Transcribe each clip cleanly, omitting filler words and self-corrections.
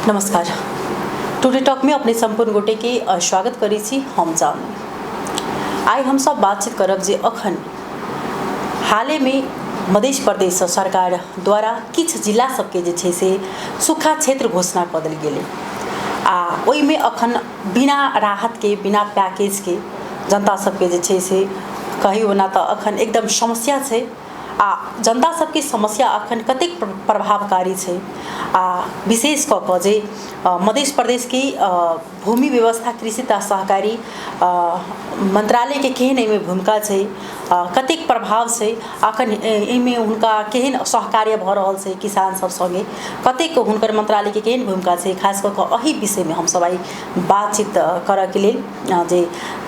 नमस्कार। Today talk में अपने संपूर्ण गोटे के स्वागत करी छी हम जान। आई हम सब बातचीत करब जे अखन हाले में मध्य प्रदेश सरकार द्वारा किछ जिला सबके जे छै से सूखा क्षेत्र घोषणा कर देल गेलै आ ओइ में अखन बिना राहत के बिना पैकेज के जनता सबके जे छै से कहियो ना तो अखन एकदम समस्या छै आ जनता सबके समस्या अखन कतेक प्रभावकारी छै आ विशेष कऽ कऽ जे मध्य प्रदेश की भूमि व्यवस्था कृषि तथा सहकारी मंत्रालय के केहन एहिमे भूमिका छै कतेक प्रभाव छै अखन एहिमे हुनका केहन सहकार्य भऽ रहल छै किसान सब संगे कतेक हुनकर मंत्रालय के केहन भूमिका छै खास कऽ कऽ एहि विषय में हम सब आई बातचीत करऽ के लेल जे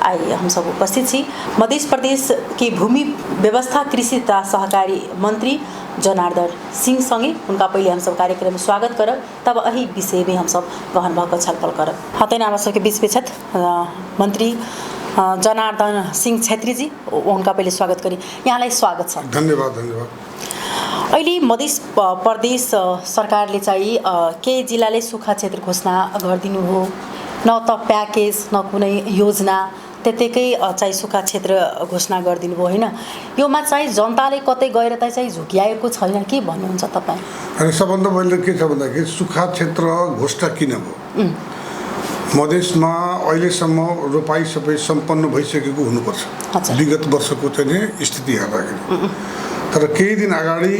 आई हम सब उपस्थित छी मध्य प्रदेश की भूमि व्यवस्था कृषि तथा सहकारी मंत्री जनार्दन सिंह संगे उनका पहले हम सब कार्यक्रम में स्वागत करब तब अही विषय में हम सब गहन भऽ कऽ छलफल करब। हतैन हमरा सबके बीच में छथि मंत्री जनार्दन सिंह छेत्री जी, उनका पहले स्वागत करी। यहाँलाई स्वागत छ। धन्यवाद धन्यवाद। अहिले मध्य प्रदेश सरकारले चाहिँ के जिल्लाले सुक्खा क्षेत्र घोषणा गरिदिनु हो, न त प्याकेज न कुनै योजना त्यतिकै चाहिँ सुक्खा क्षेत्र घोषणा गरिदिनु भयो हैन। योमा चाहिँ जनताले कतै गएर चाहिँ झुकिआएको छैन के भन्नुहुन्छ तपाई? अनि सबभन्दा पहिले के छ भन्दाखेरि सुक्खा क्षेत्र घोषणा किन भयो? मधेसमा अहिलेसम्म रोपाई सबै सम्पन्न भइसकेको हुनुपर्छ विगत वर्षको चाहिँ स्थिति हेर्दाखेरि। तर केही दिन अगाडि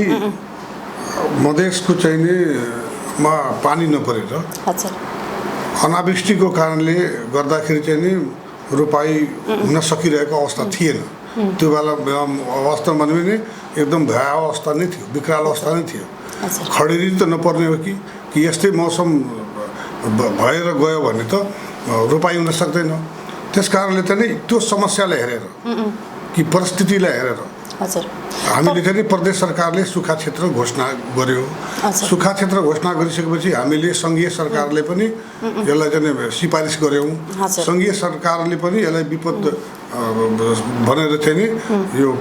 मधेसको चाहिँ मा पानी नपरेर अनावृष्टिको कारणले गर्दाखेरि चाहिँ रोपाई हुन सकिरहेको अवस्था थिएन। त्यो बेला अवस्था भने एकदम भयावह अवस्था नै थियो, विकराल अवस्था नै थियो। खडेरी त नपर्ने हो कि यस्तै मौसम भएर गयो भने त रोपाई हुन सक्दैन। त्यसकारणले चाहिँ त्यो समस्यालाई हेरेर कि परिस्थितिलाई हेरेर हामीले चाहिँ प्रदेश सरकारले सुक्खा क्षेत्र घोषणा गर्यो। सुक्खा क्षेत्र घोषणा गरिसकेपछि हामीले संघीय सरकारले पनि यसलाई चाहिँ सिफारिस गर्यौं। संघीय सरकारले पनि यसलाई विपद भनेर चाहिँ यो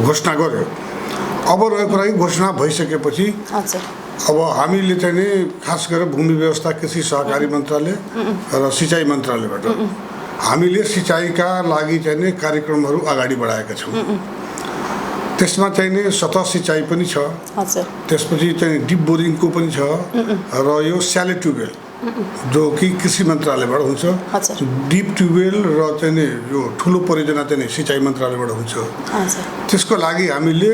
घोषणा गर्यो। अब रहेको कुरा घोषणा भइसकेपछि अब हामीले चाहिँ खास गरेर भूमि व्यवस्था कृषि सहकारी मन्त्रालय र सिंचाई मन्त्रालयबाट हामीले सिंचाईका लागि चाहिँ कार्यक्रमहरू अगाडि बढाएका छौँ। त्यसमा चाहिँ सतह सिंचाई पनि छ, त्यसपछि चाहिँ डिप बोरिङको पनि छ र यो स्याले ट्युबवेल जो कि कृषि मन्त्रालयबाट हुन्छ, डिप ट्युबवेल र चाहिँ यो ठुलो परियोजना चाहिँ सिंचाई मन्त्रालयबाट हुन्छ। त्यसको लागि हामीले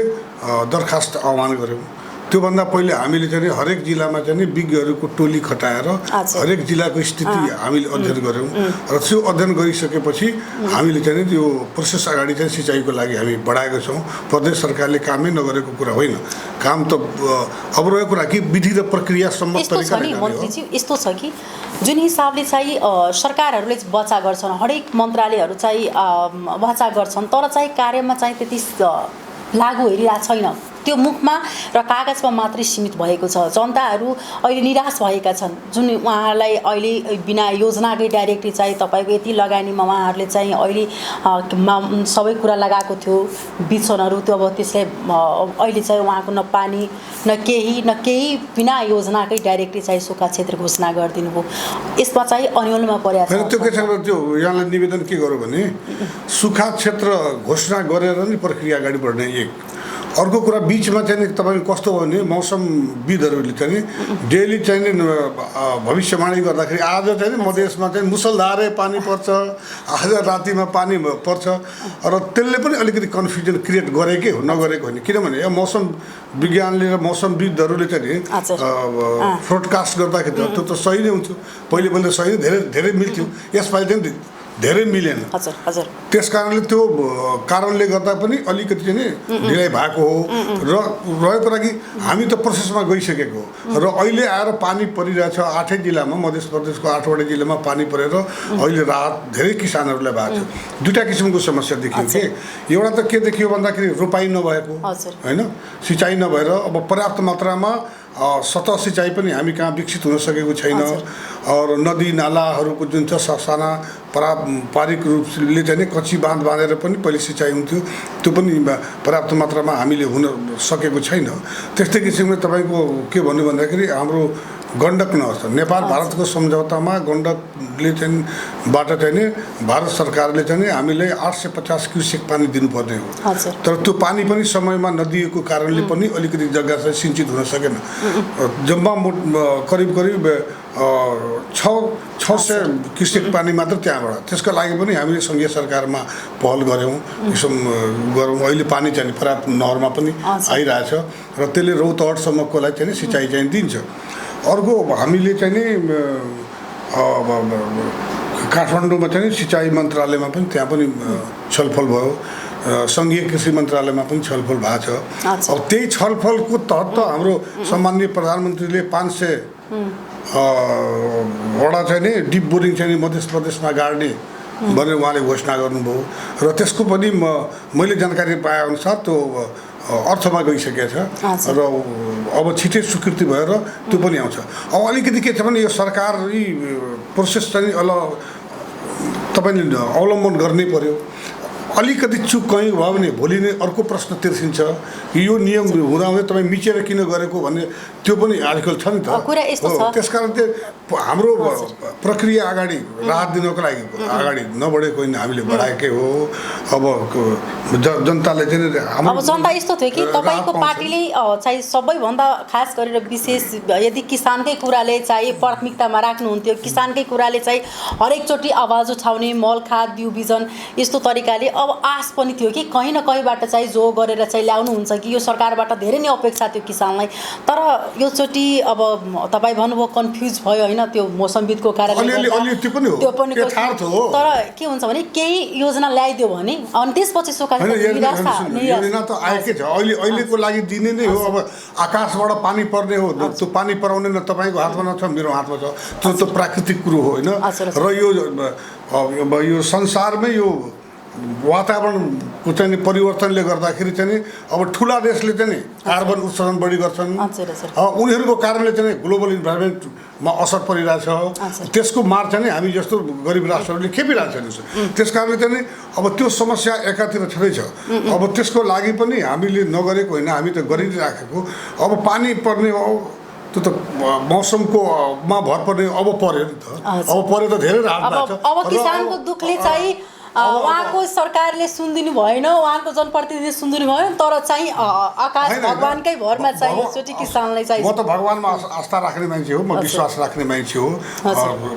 दरखास्त आह्वान गर्यौँ। त्योभन्दा पहिले हामीले चाहिँ हरेक जिल्लामा चाहिँ विज्ञहरूको टोली खटाएर हरेक जिल्लाको स्थिति हामीले अध्ययन गर्यौँ र त्यो अध्ययन गरिसकेपछि हामीले चाहिँ त्यो प्रोसेस अगाडि चाहिँ सिँचाइको लागि हामी बढाएका छौँ। प्रदेश सरकारले कामै नगरेको कुरा होइन, काम त अब रहेको कुरा कि विधि र प्रक्रिया सम्मत तरिकाले मन्त्रीजी यस्तो छ कि जुन हिसाबले चाहिँ सरकारहरूले बचा गर्छन्, हरेक मन्त्रालयहरू चाहिँ बचा गर्छन्, तर चाहिँ कार्यमा चाहिँ त्यति लागू हेरिरहेको छैन। त्यो मुखमा र कागजमा मात्रै सीमित भएको छ। जनताहरू अहिले निराश भएका छन्। जुन उहाँहरूलाई अहिले बिना योजनाकै डाइरेक्टली चाहिँ तपाईको यति लगानीमा उहाँहरूले चाहिँ अहिले सबै कुरा लगाएको थियो बिचनहरू, त्यो अब त्यसलाई अहिले चाहिँ उहाँको न पानी न केही बिना योजनाकै डाइरेक्टली चाहिँ सुक्खा क्षेत्र घोषणा गरिदिनु भयो। यसमा चाहिँ अन्यलमा परेको छ। त्यो के छ त्यो यहाँलाई निवेदन के गरौँ भने सुक्खा क्षेत्र घोषणा गरेर नि प्रक्रिया अगाडि बढ्ने एक। अर्को कुरा बिचमा चाहिँ तपाईँ कस्तो भयो भने मौसमविदहरूले चाहिँ डेली चाहिँ भविष्यवाणी गर्दाखेरि आज चाहिँ मधेसमा चाहिँ मुसलधारे पानी पर्छ, आज रातिमा पानी पर्छ र त्यसले पनि अलिकति कन्फ्युजन क्रिएट गरेकै हो नगरेको होइन। किनभने मौसम विज्ञानले र मौसमविदहरूले चाहिँ फोरकास्ट गर्दाखेरि त्यो त सही नै हुन्छ। पहिले सही धेरै मिल्थ्यो, यसपालि चाहिँ धेरै मिलेन। त्यसकारणले त्यो कारणले गर्दा पनि अलिकति चाहिँ ढिलाइ भएको हो र रहेको लागि हामी त प्रोसेसमा गइसकेको र अहिले आएर पानी परिरहेछ 8 जिल्लामा, मध्य प्रदेशको 8वटा जिल्लामा पानी परेर अहिले राहत धेरै किसानहरूलाई भएको छ। दुईटा किसिमको समस्या देखियो कि एउटा त के देखियो भन्दाखेरि रोपाई नभएको हैन, सिँचाइ नभएर अब पर्याप्त मात्रामा सतह सिंचाई पनि हामी कहाँ विकसित हुन सकेको छैन और नदी नालाहरूको जुन छ साना पारम्परिक रूपले चाहिँ कच्ची बाँध बाँधेर पनि पहिले सिंचाइ हुन्थ्यो, त्यो पनि पर्याप्त मात्रामा हामीले हुन सकेको छैन। त्यस्तै किसिमले तपाईको के भन्नु भन्दाखेरि हाम्रो गण्डक नहोस्। नेपाल भारतको सम्झौतामा गण्डकले चाहिँ बाट चाहिँ नि भारत सरकारले चाहिँ हामीले 850 क्युसेक पानी दिनुपर्ने हो। तर त्यो पानी पनि समयमा नदिएको कारणले पनि अलिकति जग्गा चाहिँ सिंचित हुन सकेन। जम्मा करिब 600 क्युसेक पानी मात्र त्यहाँबाट। त्यसको लागि पनि हामीले सङ्घीय सरकारमा पहल गऱ्यौँ, यसो गरौँ। अहिले पानी चाहिँ पर्याप्त नहरमा पनि आइरहेछ र त्यसले रौतहटसम्मकोलाई चाहिँ सिँचाइ चाहिँ दिन्छ। अर्को हामीले चाहिँ नि काठमाडौँमा चाहिँ सिँचाइ मन्त्रालयमा पनि त्यहाँ पनि छलफल भयो, सङ्घीय कृषि मन्त्रालयमा पनि छलफल भएको छ। अब त्यही छलफलको तहत हाम्रो सम्माननीय प्रधानमन्त्रीले 500 वडा चाहिँ नि डिप बोरिङ चाहिँ मध्य प्रदेशमा गाड्ने भनेर उहाँले घोषणा गर्नुभयो र त्यसको पनि मैले जानकारी पाएअनुसार त्यो अर्थमा गइसकेको छ र अब छिटै स्वीकृति भएर त्यो पनि आउँछ। अब अलिकति के छ भने यो सरकारी प्रोसेस चाहिँ तपाईँले अवलम्बन गर्नै पर्यो। अलिकति चुक कहीँ भयो भने भोलि नै अर्को प्रश्न तिर्सिन्छ कि यो नियम हुँदाहुँदै तपाईँ मिचेर किन गरेको भन्ने त्यो पनि आजकल छ नि त। त्यसकारण चाहिँ हाम्रो प्रक्रिया अगाडि राहत दिनको लागि अगाडि नबढेको होइन, हामीले बढाएकै हो। अब जनताले चाहिँ अब जनता यस्तो थियो कि तपाईँको पार्टीले चाहिँ सबैभन्दा खास गरेर विशेष यदि किसानकै कुराले चाहिँ प्राथमिकतामा राख्नुहुन्थ्यो, किसानकै कुराले चाहिँ हरेकचोटि आवाज उठाउने, मल खाद बिउ बिजन यस्तो तरिकाले अब आश पनि थियो कि कहीँ न कहीँबाट चाहिँ जो गरेर चाहिँ ल्याउनुहुन्छ कि यो सरकारबाट धेरै नै अपेक्षा थियो किसानलाई। तर योचोटि अब तपाईँ भन्नुभयो कन्फ्युज भयो होइन, त्यो मौसमविदको कारणले त्यो पनि तर के हुन्छ भने केही योजना ल्याइदियो भने अनि त्यसपछि योजना त आएकै छ। अहिलेको लागि दिने नै हो। अब आकाशबाट पानी पर्ने हो, त्यो पानी पराउने न तपाईँको हातमा छ मेरो हातमा छ, त्यो त प्राकृतिक कुरो हो होइन। र यो संसारमै यो वातावरणको चाहिँ परिवर्तनले गर्दाखेरि चाहिँ अब ठुला देशले चाहिँ कार्बन उत्सर्जन बढी गर्छन्, उनीहरूको कारणले चाहिँ ग्लोबल इन्भाइरोमेन्टमा असर परिरहेछ। त्यसको मार चाहिँ हामी जस्तो गरिब राष्ट्रहरूले खेपिरहेको छ। त्यस कारणले चाहिँ अब त्यो समस्या एकातिर छँदैछ। अब त्यसको लागि पनि हामीले नगरेको होइन, हामी त गरिराखेको। अब पानी पर्ने हो त्यो त मौसमको मा भर पर्ने, अब पर्यो नि त। अब पर्यो त धेरै राहत भएको छ। अब किसानको दुःखले चाहिँ उहाँको सरकारले सुनिदिनु भएन, उहाँको जनप्रतिनिधिले सुनिदिनु भएन, तर चाहिँ आकाश भगवानकै भरमा चाहिँ एकचोटि किसानलाई चाहिँ म त भगवानमा आस्था राख्ने मान्छे हो, म विश्वास राख्ने मान्छे हो।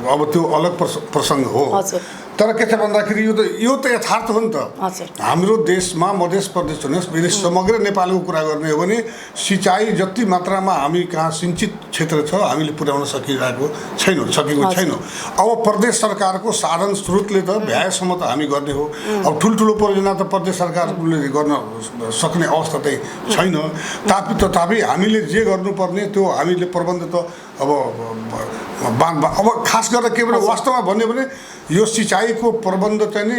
अब त्यो अलग प्रसङ्ग हो। तर के छ भन्दाखेरि यो त यथार्थ हो नि त। हाम्रो देशमा मध्य प्रदेश हुने समग्र नेपालको कुरा गर्ने हो भने सिँचाइ जति मात्रामा हामी कहाँ सिंचित क्षेत्र छ हामीले पुर्याउन सकेको छैनौँ। अब प्रदेश सरकारको साधन स्रोतले त भ्याएसम्म त हामी गर्ने हो। अब ठुल्ठुलो परियोजना त प्रदेश सरकारले गर्न सक्ने अवस्था चाहिँ छैन। तथापि हामीले जे गर्नुपर्ने त्यो हामीले प्रबन्ध त अब खास गरेर के भने वास्तवमा भन्यो भने यो सिँचाइको प्रबन्ध चाहिँ नि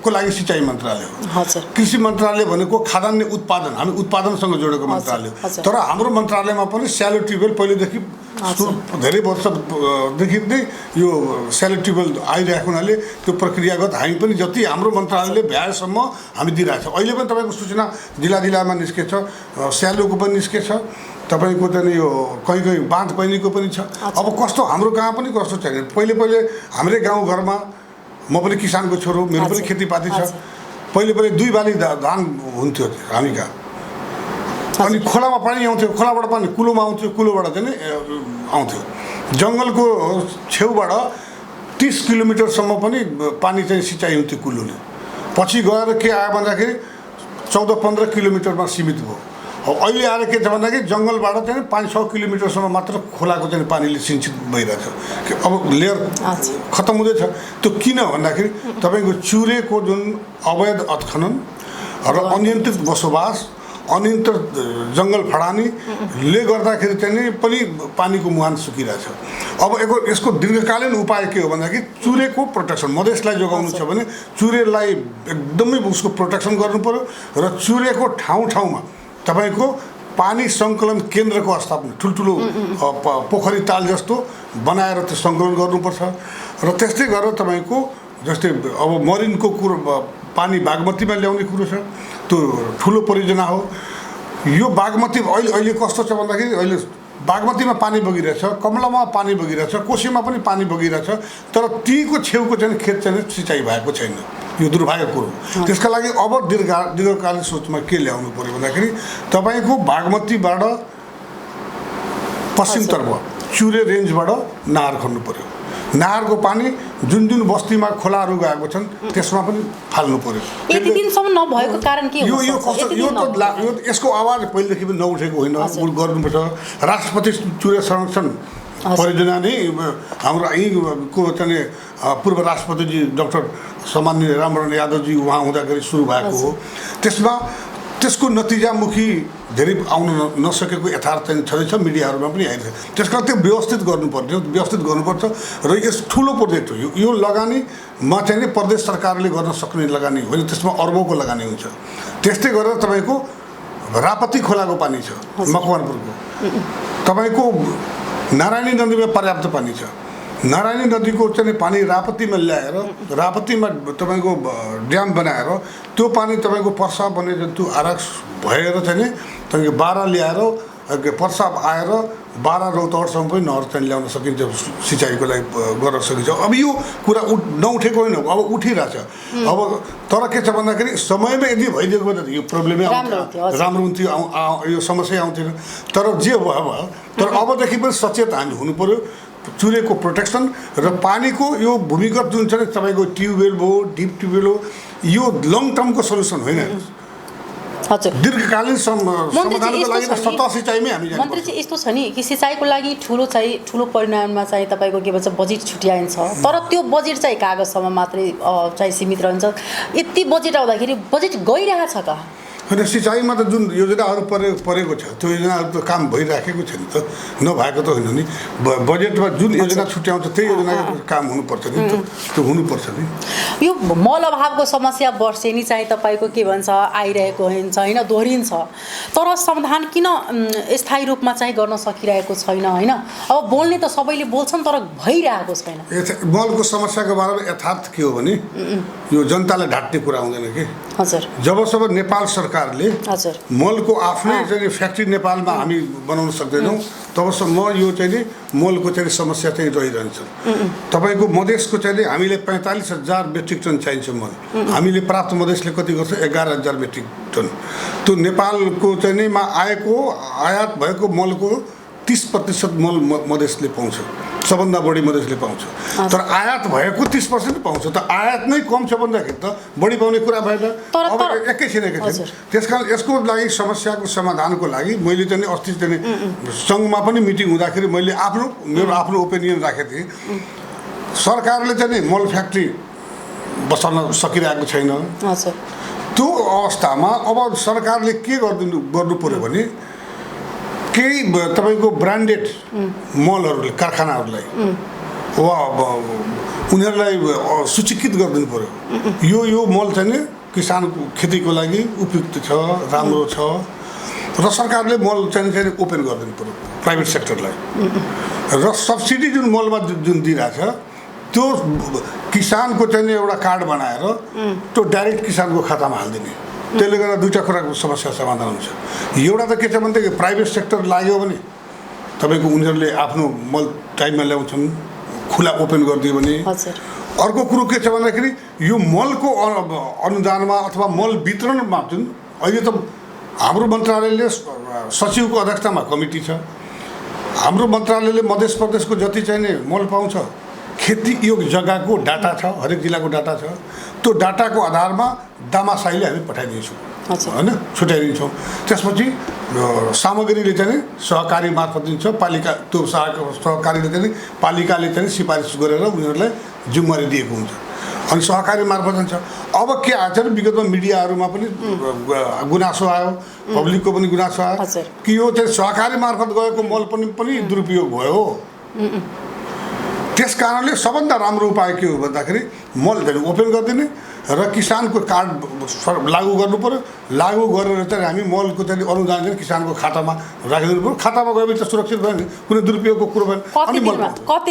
को लागि सिँचाइ मन्त्रालय हो। कृषि मन्त्रालय भनेको खाद्यान्न उत्पादन, हामी उत्पादनसँग जोडेको मन्त्रालय हो। तर हाम्रो मन्त्रालयमा पनि स्यालो ट्युबवेल पहिलेदेखि धेरै वर्षदेखि नै यो स्यालो ट्युबवेल आइरहेको हुनाले त्यो प्रक्रियागत हामी पनि जति हाम्रो मन्त्रालयले भ्याएसम्म हामी दिइरहेको छ। अहिले पनि तपाईँको सूचना जिल्लामा निस्केछ, स्यालोको पनि निस्केछ, तपाईँको चाहिँ यो कहीँ बाँध पहिनीको पनि छ। अब कस्तो हाम्रो कहाँ पनि कस्तो छैन। पहिले हाम्रै गाउँघरमा म पनि किसानको छोरो, मेरो पनि खेतीपाती छ। पहिले 2 बाली धान हुन्थ्यो हामी कहाँ। अनि खोलामा पानी आउँथ्यो, खोलाबाट पानी कुलोमा आउँथ्यो, कुलोबाट चाहिँ आउँथ्यो। जङ्गलको छेउबाट 30 किलोमिटरसम्म पनि पानी चाहिँ सिँचाइ हुन्थ्यो कुलोले। पछि गएर के आयो भन्दाखेरि 14-15 किलोमिटरमा सीमित भयो। अहिले आएर के छ भन्दाखेरि जङ्गलबाट चाहिँ 5-6 किलोमिटरसम्म मात्र खोलाको चाहिँ पानीले सिंचित भइरहेछ। अब लेयर खतम हुँदैछ। त्यो किन भन्दाखेरि तपाईँको चुरेको जुन अवैध उत्खनन र अनियन्त्रित बसोबास, अनियन्त्रित जङ्गल फडानीले गर्दाखेरि चाहिँ पनि पानीको मुहान सुकिरहेछ। अब यसको दीर्घकालीन उपाय के हो भन्दाखेरि चुरेको प्रोटेक्सन, मधेसलाई जोगाउनु छ भने चुरेलाई एकदमै उसको प्रोटेक्सन गर्नु पर्यो र चुरेको ठाउँमा तपाईँको पानी सङ्कलन केन्द्रको स्थापना, ठुल्ठुलो पोखरी ताल जस्तो बनाएर त्यो सङ्कलन गर्नुपर्छ। र त्यस्तै गरेर तपाईँको जस्तै अब मरिनको कुरो पानी बागमतीमा ल्याउने कुरो छ, त्यो ठुलो परियोजना हो। यो बागमती अहिले कस्तो छ भन्दाखेरि अहिले बागमतीमा पानी बगिरहेछ, कमलामा पानी बगिरहेछ, कोसीमा पनि पानी बगिरहेछ, तर तीको छेउको चाहिँ खेत चाहिँ सिँचाइ भएको छैन। यो दुर्भाग्य कुरो। त्यसका लागि अब दीर्घकालीन सोचमा के ल्याउनु पर्यो भन्दाखेरि तपाईँको बागमतीबाट पश्चिमतर्फ चुरे रेन्जबाट नहर खन्नु पर्यो। नहरको पानी जुन जुन बस्तीमा खोलाहरू गएको छन् त्यसमा पनि फाल्नु पर्यो। यति दिनसम्म नभएको कारण के हो? यो यसको आवाज पहिलेदेखि पनि नउठेको होइन, गर्नुपर्छ। राष्ट्रपति चुरे संरक्षण परियोजना नै हाम्रो यहीँको चाहिँ पूर्व राष्ट्रपतिजी डाक्टर सामान्य रामवरण यादवजी उहाँ हुँदाखेरि सुरु भएको हो। त्यसको नतिजामुखी धेरै आउन नसकेको यथार्थ चाहिँ छँदैछ, मिडियाहरूमा पनि आइरहेछ। त्यस कारण त्यो व्यवस्थित गर्नुपर्छ र यस ठुलो प्रोजेक्ट हो। यो लगानीमा चाहिँ नि प्रदेश सरकारले गर्न सक्ने लगानी होइन, त्यसमा अर्बौँको लगानी हुन्छ। त्यस्तै गरेर तपाईँको रापती खोलाको पानी छ मकवानपुरको, तपाईँको नारायणी नदीमा पर्याप्त पानी छ। नारायणी नदीको चाहिँ पानी रापतीमा ल्याएर रापतीमा तपाईँको ड्याम बनाएर त्यो पानी तपाईँको पर्सा वन्यजन्तु आरक्ष भएर चाहिँ नि तपाईँको 12 ल्याएर पर्सा आएर 12 रौतहटसम्म पनि नहर चाहिँ ल्याउन सकिन्छ, सिँचाइको लागि गर्न सकिन्छ। अब यो कुरा नउठेको होइन, अब उठिरहेछ। अब तर के छ भन्दाखेरि समयमा यदि भइदिएको भए त यो प्रब्लमै राम्रो हुन्थ्यो, यो समस्या आउँथेन। तर जे भयो तर अबदेखि पनि सचेत हामी हुनु पर्यो। चुरेको प्रोटेक्सन र पानीको यो भूमिगत जुन छ तपाईँको ट्युबवेल भयो, डिप ट्युबवेल हो, यो लङ टर्मको सल्युसन होइन। हजुर, दीर्घकालीन समाधानको लागि सतह सिँचाइमै हामी जानुपर्छ। मन्त्री चाहिँ यस्तो छ नि कि सिँचाइको लागि ठुलो परिमाणमा चाहिँ तपाईँको के भन्छ बजेट छुट्याइन्छ, तर त्यो बजेट चाहिँ कागजसम्म मात्रै चाहिँ सीमित रहन्छ। यति बजेट आउँदाखेरि बजेट गइरहेछ का? होइन, सिँचाइमा त जुन योजनाहरू परेको छ त्यो योजनाहरू त काम भइराखेको छ नि त, नभएको त होइन नि। बजेटमा जुन योजना छुट्याउँछ त्यही योजनाको काम हुनुपर्छ नि, त्यो हुनुपर्छ नि। यो मल अभावको समस्या वर्षेनी चाहिँ तपाईँको के भन्छ आइरहेको हुन्छ होइन, दोहोरिन्छ, तर समाधान किन स्थायी रूपमा चाहिँ गर्न सकिरहेको छैन होइन? अब बोल्ने त सबैले बोल्छन् तर भइरहेको छैन। मलको समस्याको बारेमा यथार्थ के हो भने यो जनतालाई ढाट्ने कुरा हुँदैन कि। हजुर, जबसम्म नेपाल सरकारले मलको आफ्नै चाहिँ फ्याक्ट्री नेपालमा हामी बनाउन सक्दैनौँ तबसम्म यो चाहिँ नि मलको चाहिँ समस्या चाहिँ रहिरहन्छ। तपाईँको मधेसको चाहिँ हामीले 45,000 मेट्रिक टन चाहिन्छ मल, हामीले प्राप्त मधेसले कति गर्छ 11,000 मेट्रिक टन। त्यो नेपालको चाहिँ नि आएको आयात भएको मलको 30% मल मधेसले पाउँछ, सबभन्दा बढी मधेसले पाउँछ। तर आयात भएको 30% पाउँछ, त आयात नै कम छ भन्दाखेरि त बढी पाउने कुरा भएन। अब एकैछिन त्यस कारण यसको लागि समस्याको समाधानको लागि मैले चाहिँ अस्ति चाहिँ सङ्घमा पनि मिटिङ हुँदाखेरि मैले मेरो आफ्नो ओपिनियन राखेको थिएँ। सरकारले चाहिँ मल फ्याक्ट्री बसाउन सकिरहेको छैन। त्यो अवस्थामा अब सरकारले के गर्नु पर्यो भने केही तपाईँको ब्रान्डेड मलहरूले कारखानाहरूलाई वा उनीहरूलाई सूचीकृत गरिदिनु पर्यो। यो मल चाहिँ नि किसानको खेतीको लागि उपयुक्त छ, राम्रो छ र सरकारले मल चाहिँ ओपन गरिदिनु पर्यो प्राइभेट सेक्टरलाई। र सब्सिडी जुन मलमा जुन दिइरहेछ त्यो किसानको चाहिँ एउटा कार्ड बनाएर त्यो डाइरेक्ट किसानको खातामा हालिदिने, त्यसले गर्दा दुईवटा कुराको समस्या समाधान हुन्छ। एउटा त के छ भनेदेखि प्राइभेट सेक्टर लाग्यो भने तपाईँको उनीहरूले आफ्नो मल टाइममा ल्याउँछन्, खुला ओपन गरिदियो भने। अर्को कुरो के छ भन्दाखेरि यो मलको अनुदानमा अथवा मल वितरणमा जुन अहिले त हाम्रो मन्त्रालयले सचिवको अध्यक्षतामा कमिटी छ, हाम्रो मन्त्रालयले मध्य प्रदेशको जति चाहिने मल पाउँछ खेती योग्य जग्गाको डाटा छ, हरेक जिल्लाको डाटा छ। त्यो डाटाको आधारमा दामासाहीले हामी पठाइदिन्छौँ होइन, छुट्याइदिन्छौँ। त्यसपछि सामग्रीले चाहिँ सहकारी मार्फत दिन्छ, पालिका त्यो सहकारीले चाहिँ पालिकाले चाहिँ सिफारिस गरेर उनीहरूलाई जिम्मेवारी दिएको हुन्छ अनि सहकारी मार्फत जान्छ। अब के आएछ विगतमा मिडियाहरूमा पनि गुनासो आयो, पब्लिकको पनि गुनासो आयो कि यो चाहिँ सहकारी मार्फत गएको मल पनि दुरुपयोग भयो। त्यस कारणले सबभन्दा राम्रो उपाय के हो भन्दाखेरि मल चाहिँ ओपन गरिदिने र किसानको कार्ड लागू गर्नु पर्यो। लागू गरेर चाहिँ हामी मलको चाहिँ अनुदान चाहिँ किसानको खातामा राखिदिनु पर्यो। खातामा गएपछि त सुरक्षित भयो नि, कुनै दुरुपयोग कुरो भएन।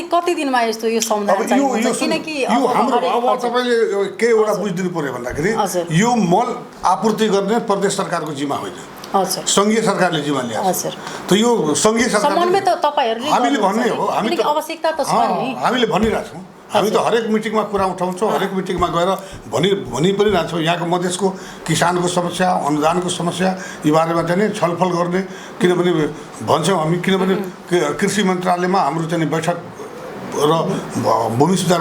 कति दिनमा यस्तो यो समाधान किनकि यो हाम्रो अब तपाईँले के एउटा बुझिदिनु पर्यो भन्दाखेरि यो मल आपूर्ति गर्ने प्रदेश सरकारको जिम्मा होइन। हजुर सङ्घीय सरकारले जिम्मा लिएको छ हजुर त यो सङ्घीय सरकार समन्वय त तपाईहरुले हामीले भन्ने हो किनकि आवश्यकता त छ नि हामीले भनिरहेछौँ हामी त हरेक मिटिङमा कुरा उठाउँछौँ हरेक मिटिङमा गएर भनि पनि रहन्छौँ यहाँको मधेसको किसानको समस्या अनुदानको समस्या यी बारेमा चाहिँ नि छलफल गर्ने किनभने भन्छौँ हामी किनभने कृषि मन्त्रालयमा हाम्रो चाहिँ बैठक र भूमि सुधार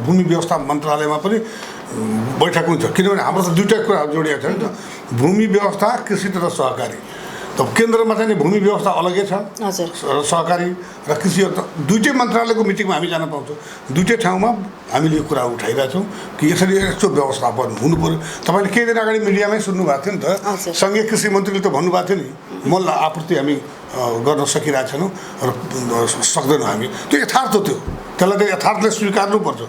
भूमि व्यवस्था मन्त्रालयमा पनि बैठक हुन्छ किनभने हाम्रो त दुईवटा कुरा जोडिएको छ नि त भूमि व्यवस्था कृषि तथा सहकारी त केन्द्रमा चाहिँ भूमि व्यवस्था अलग्गै छ हजुर र सहकारी र कृषि दुईटै मन्त्रालयको मिटिङमा हामी जान पाउँछौँ दुईटै ठाउँमा हामीले यो कुरा उठाइरहेछौँ कि यसरी यस्तो व्यवस्थापन हुनु पर्यो तपाईँले केही दिन अगाडि मिडियामै सुन्नुभएको थियो नि त सङ्घीय कृषि मन्त्रीले त भन्नुभएको थियो नि मल आपूर्ति हामी गर्न सकिरहेको छैनौँ र सक्दैनौँ हामी त्यो यथार्थ हो त्यसलाई त यथार्थले स्वीकार्नुपर्छ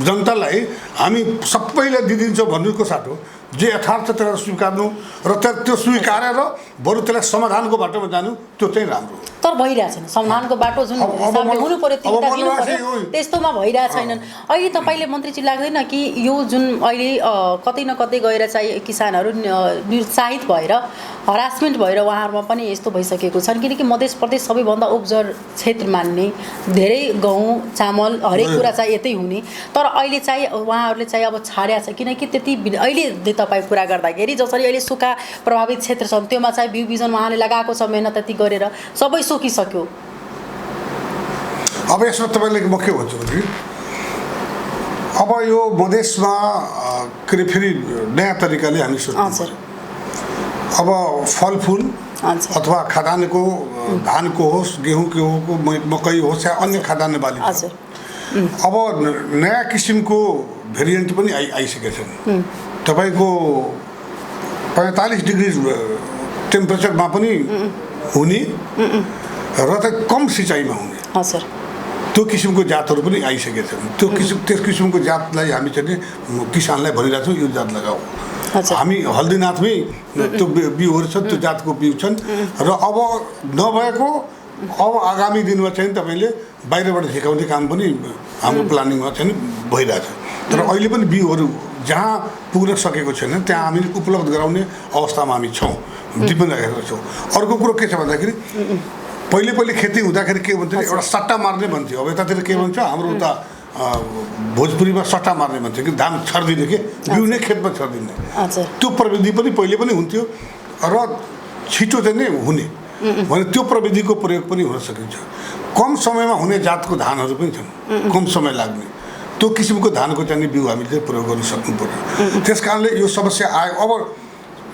जनतालाई हामी सबैलाई दिइदिन्छौँ भन्नुको साटो जे यथार्थ त्यसलाई स्वीकार्नु र त्यो स्वीकारेर बरु त्यसलाई समाधानको बाटोमा जानु त्यो चाहिँ राम्रो हो तर भइरहेको छैन समाधानको बाटो जुन हिसाबले हुनु पर्यो त्यो दिनु पर्यो त्यस्तोमा भइरहेको छैनन् अहिले तपाईँले मन्त्रीजी लाग्दैन कि यो जुन अहिले कतै न कतै गएर चाहिँ किसानहरू निरुत्साहित भएर हरासमेन्ट भएर उहाँहरूमा पनि यस्तो भइसकेको छ किनकि मध्य प्रदेश सबैभन्दा उब्जर क्षेत्र मान्ने धेरै गहुँ चामल हरेक कुरा चाहिँ यतै हुने तर अहिले चाहिँ उहाँहरूले चाहिँ अब छाड्या छ किनकि त्यति अहिले तपाईँ कुरा गर्दाखेरि जसरी अहिले सुक्खा प्रभावित क्षेत्र छन् त्योमा चाहिँ बिउ बिजन उहाँले लगाएको छ मेहनत त्यति गरेर सबै सकिसक्यो अब यसमा तपाईँले म के भन्छु भने अब यो मधेसमा के अरे फेरि नयाँ तरिकाले हामी सोच्छौँ अब फलफुल अथवा खाद्यान्नको धानको होस् गेहुँको हो मकै होस् या अन्य खाद्यान्न बाली अब नयाँ किसिमको भेरिएन्ट पनि आइसकेका छन् तपाईँको 45 डिग्री टेम्परेचरमा पनि हुने र त कम सिँचाइमा हुने त्यो किसिमको जातहरू पनि आइसकेका छन् त्यस किसिमको जातलाई हामी चाहिँ किसानलाई भनिरहेको छौँ यो जात लगाऊ हामी हल्दीनाथमै त्यो बिउहरू छ त्यो जातको बिउ छन् र अब नभएको अब आगामी दिनमा चाहिँ तपाईँले बाहिरबाट झिकाउने काम पनि हाम्रो प्लानिङमा चाहिँ भइरहेछ तर अहिले पनि बिउहरू जहाँ पुग्न सकेको छैन त्यहाँ हामीले उपलब्ध गराउने अवस्थामा हामी छौँ डिपेन्ड राखेका छौँ अर्को कुरो के छ भन्दाखेरि पहिले खेती हुँदाखेरि के भन्थ्यो एउटा सट्टा मार्ने भन्थ्यो अब यतातिर के भन्छ हाम्रो उता भोजपुरीमा सट्टा मार्ने भन्थ्यो कि धान छर्दिने के बिउ नै खेतमा छर्दिने त्यो प्रविधि पनि पहिले पनि हुन्थ्यो र छिटो चाहिँ नै हुने भने त्यो प्रविधिको प्रयोग पनि हुन सकिन्छ कम समयमा हुने जातको धानहरू पनि छन् कम समय लाग्ने त्यो किसिमको धानको चाहिँ बिउ हामीले प्रयोग गर्न सक्नु पर्यो त्यस कारणले यो समस्या आयो अब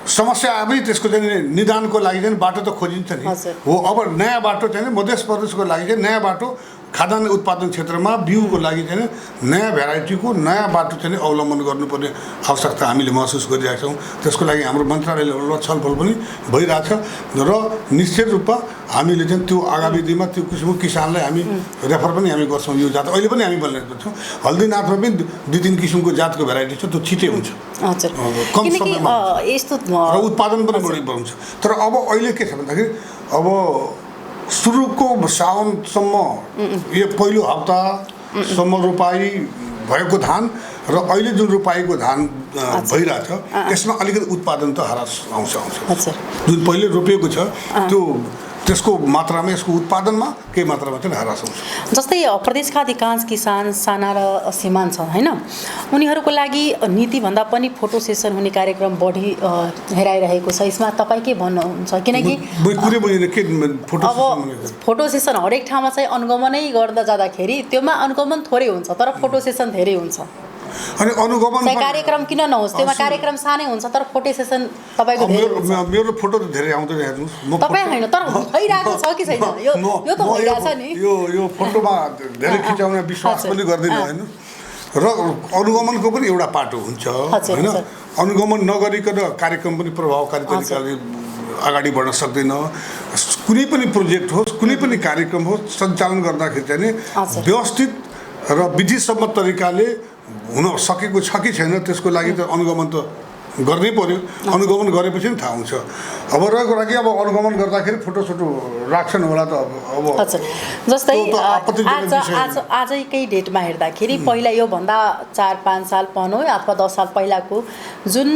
समस्या आए त्यसको चाहिँ निदानको लागि चाहिँ बाटो त खोजिन्छ नि हो अब नयाँ बाटो चाहिँ मध्य प्रदेशको लागि चाहिँ नयाँ बाटो खाद्यान्न उत्पादन क्षेत्रमा बिउको लागि चाहिँ नयाँ भेराइटीको नयाँ बाटो चाहिँ अवलम्बन गर्नुपर्ने आवश्यकता हामीले महसुस गरिरहेका छौँ त्यसको लागि हाम्रो मन्त्रालय लेभलमा छलफल पनि भइरहेछ र निश्चित रूपमा हामीले चाहिँ त्यो आगामी दिनमा त्यो किसिमको किसानलाई हामी रेफर पनि हामी गर्छौँ यो जात अहिले पनि हामी बोल्ने गर्छौँ हल्दीनाथमा पनि 2-3 किसिमको जातको भेराइटी छ त्यो छिटै हुन्छ कम समयमा र उत्पादन पनि बढी हुन्छ तर अब अहिले के छ भन्दाखेरि अब सुरुको साउनसम्म यो पहिलो हप्तासम्म रोपाई भएको धान र अहिले जुन रोपाईको धान भइरहेछ यसमा अलिकति उत्पादन त ह्रास आउँछ जुन पहिले रोपिएको छ त्यो त्यसको मात्रामा यसको उत्पादनमा केही मात्रामा चाहिँ ह्रास आउँछ जस्तै प्रदेशका अधिकांश किसान साना र सीमान्त छन् हैन उनीहरूको लागि नीतिभन्दा पनि फोटो सेसन हुने कार्यक्रम बढी हेराइरहेको छ यसमा तपाईँ के भन्नुहुन्छ किनकि अब फोटो सेसन हरेक ठाउँमा चाहिँ अनुगमनै गर्दा जाँदाखेरि त्योमा अनुगमन थोरै हुन्छ तर फोटो सेसन धेरै हुन्छ अनि अनुगमन कार्यक्रम किन नहोस् त्यसमा कार्यक्रम सानै हुन्छ तर फोटो सेसन तपाईको मेरो फोटो त धेरै आउँदैन हेर्नुस् तपाई हैन तर भइरहेको छ कि छैन यो त भइरहेछ नि यो फोटोमा धेरै खिचाउने विश्वास पनि गर्दिन हैन र अनुगमनको पनि एउटा पाटो हुन्छ हैन अनुगमन नगरिकन कार्यक्रम पनि प्रभावकारी तरिकाले अगाडि बढ्न सक्दैन कुनै पनि प्रोजेक्ट होस् कुनै पनि कार्यक्रम होस् सञ्चालन गर्दाखेरि चाहिँ व्यवस्थित र विधिसम्मत तरिकाले हुन सकेको छ कि छैन त्यसको लागि त अनुगमन त गर्नै पर्यो अनुगमन गरेपछि नि थाहा हुन्छ अब रहेको लागि अब अनुगमन गर्दाखेरि फोटोसोटो राख्छन् होला त अब हजुर जस्तै त्यो त आपत्तिजनक विषय हो। आजकै डेटमा हेर्दाखेरि पहिला योभन्दा 4-5 साल भनौँ अथवा 10 साल पहिलाको जुन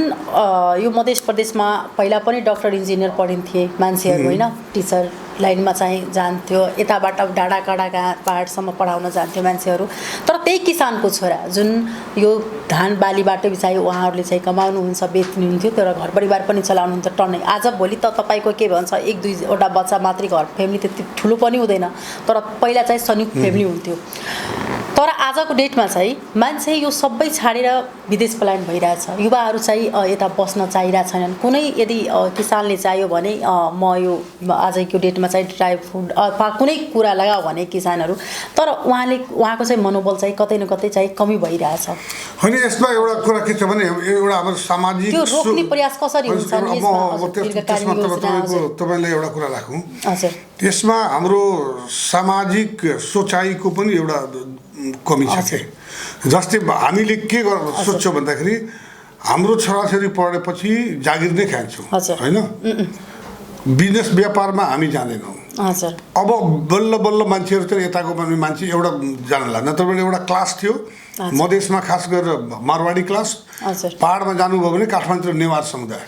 यो मध्य प्रदेशमा पहिला पनि डक्टर इन्जिनियर पढिन्थे मान्छेहरू होइन टिचर लाइनमा चाहिँ जान्थ्यो यताबाट डाँडा काँडा पाहाडसम्म पढाउन जान्थ्यो मान्छेहरू तर त्यही किसानको छोरा जुन यो धान बालीबाट चाहिँ उहाँहरूले चाहिँ कमाउनुहुन्छ बेच्नुहुन्थ्यो तर घर परिवार पनि चलाउनुहुन्थ्यो टन्नै आज भोलि त तपाईँको के भन्छ 1-2वटा बच्चा मात्रै घर फ्यामिली त्यति ठुलो पनि हुँदैन तर पहिला चाहिँ संयुक्त फ्यामिली हुन्थ्यो तर आजको डेटमा चाहिँ मान्छे यो सबै छाडेर विदेश पलायन भइरहेछ युवाहरू चाहिँ यता बस्न चाहिरहेका छैनन् कुनै यदि किसानले चाहियो भने म यो आजको डेटमा चाहिँ ड्राई फ्रुट अथवा कुनै कुरा लगाऊ भने किसानहरू तर उहाँको चाहिँ मनोबल चाहिँ कतै न कतै चाहिँ कमी भइरहेछ होइन यसमा एउटा कुरा के छ भने एउटा अब सामाजिक त्यो रोक्ने प्रयास कसरी हुन्छ तपाईँले एउटा कुरा राखौँ हजुर यसमा हाम्रो सामाजिक सोचाइको पनि एउटा कमी छ के जस्तै हामीले के सोच्छौँ भन्दाखेरि हाम्रो छोराछोरी पढेपछि जागिर नै खान्छौँ होइन बिजनेस व्यापारमा हामी जाँदैनौँ हजुर अब बल्ल बल्ल मान्छेहरू चाहिँ यताको पनि मान्छे एउटा जानला नत्र भने एउटा क्लास थियो मधेसमा खास गरेर मारवाडी क्लास पहाडमा जानुभयो भने काठमाडौँ नेवार समुदाय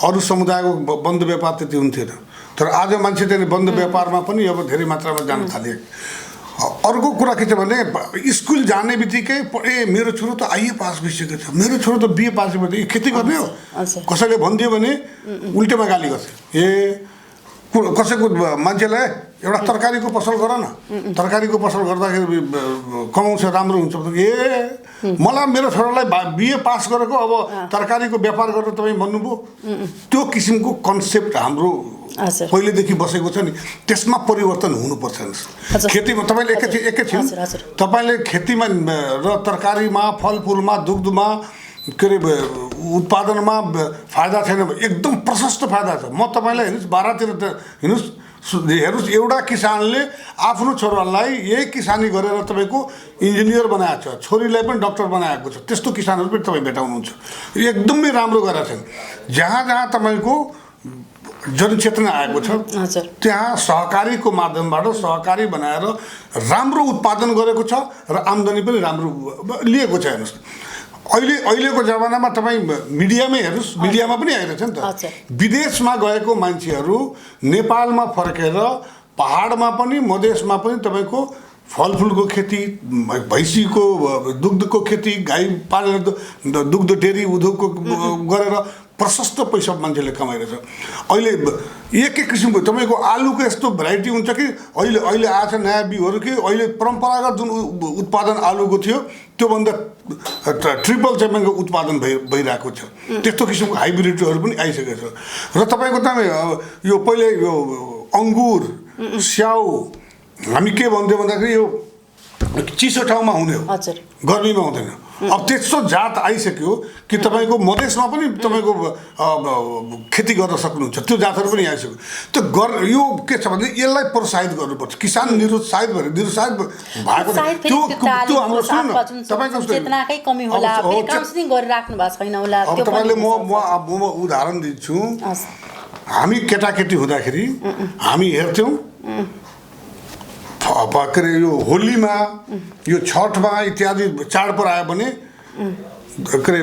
अरू समुदायको बन्द व्यापार त्यति हुन्थेन तर आज मान्छे चाहिँ बन्द व्यापारमा पनि अब धेरै मात्रामा जान थाले अर्को कुरा के छ भने स्कुल जाने बित्तिकै मेरो छोरो त आइए पास भइसकेको छ मेरो छोरो त बिए पास भइसक्यो खेती गर्ने हो कसैले भनिदियो भने उल्टेमा गाली गर्छ कसैको मान्छेलाई एउटा तरकारीको पसल गर न तरकारीको पसल गर्दाखेरि कमाउँछ राम्रो हुन्छ मलाई मेरो छोरालाई बिए पास गरेको अब तरकारीको व्यापार गरेर तपाईँ भन्नुभयो त्यो किसिमको कन्सेप्ट हाम्रो पहिलेदेखि बसेको छ नि त्यसमा परिवर्तन हुनुपर्छ खेतीमा तपाईँले एकैछिन तपाईँले खेतीमा र तरकारीमा फलफुलमा दुग्धमा के अरे उत्पादनमा फाइदा छैन एकदम प्रशस्त फाइदा छ म तपाईँलाई हेर्नुहोस् बाह्रतिर हेर्नुहोस् एउटा किसानले आफ्नो छोरालाई यही किसानी गरेर तपाईँको इन्जिनियर बनाएको छ छोरीलाई पनि डक्टर बनाएको छ त्यस्तो किसानहरू पनि तपाईँ भेटाउनुहुन्छ एकदमै राम्रो गरेका छन् जहाँ जहाँ तपाईँको जनचेतना आएको छ त्यहाँ सहकारीको माध्यमबाट सहकारी बनाएर राम्रो उत्पादन गरेको छ र आम्दानी पनि राम्रो लिएको छ हेर्नुहोस् अहिलेको जमानामा तपाईँ मिडियामै हेर्नुहोस् मिडियामा पनि आइरहेछ नि त विदेशमा गएको मान्छेहरू नेपालमा फर्केर पहाडमा पनि मधेसमा पनि तपाईँको फलफुलको खेती भैँसीको दुग्धको खेती गाई पालेर दुग्ध डेरी उद्योगको गरेर प्रशस्त पैसा मान्छेले कमाइरहेछ अहिले एक एक किसिमको तपाईँको आलुको यस्तो भेराइटी हुन्छ कि अहिले आएछ नयाँ बिउहरू कि अहिले परम्परागत जुन उत्पादन आलुको थियो त्योभन्दा ट्रिपल चाहिँ उत्पादन भइरहेको छ त्यस्तो किसिमको हाइब्रिडहरू पनि आइसकेको छ र तपाईँको त यो पहिले यो अङ्गुर स्याउ हामी के भन्थ्यौँ भन्दाखेरि यो चिसो ठाउँमा हुने हो गर्मीमा हुँदैन अब त्यस्तो जात आइसक्यो कि तपाईँको मधेसमा पनि तपाईँको खेती गर्न सक्नुहुन्छ त्यो जातहरू पनि आइसक्यो त्यो यो के छ भने यसलाई प्रोत्साहित गर्नुपर्छ किसान निरुत्साहित भएको त्यो हाम्रो चेतनाकै कमी होला काउन्सिलिङ गरिराख्नु भएको छैन होला त्यो तपाईँले म उदाहरण दिन्छु हामी केटाकेटी हुँदाखेरि हामी हेर्थ्यौँ के अरे यो होलीमा यो छठमा इत्यादि चाडपर्व आयो भने के अरे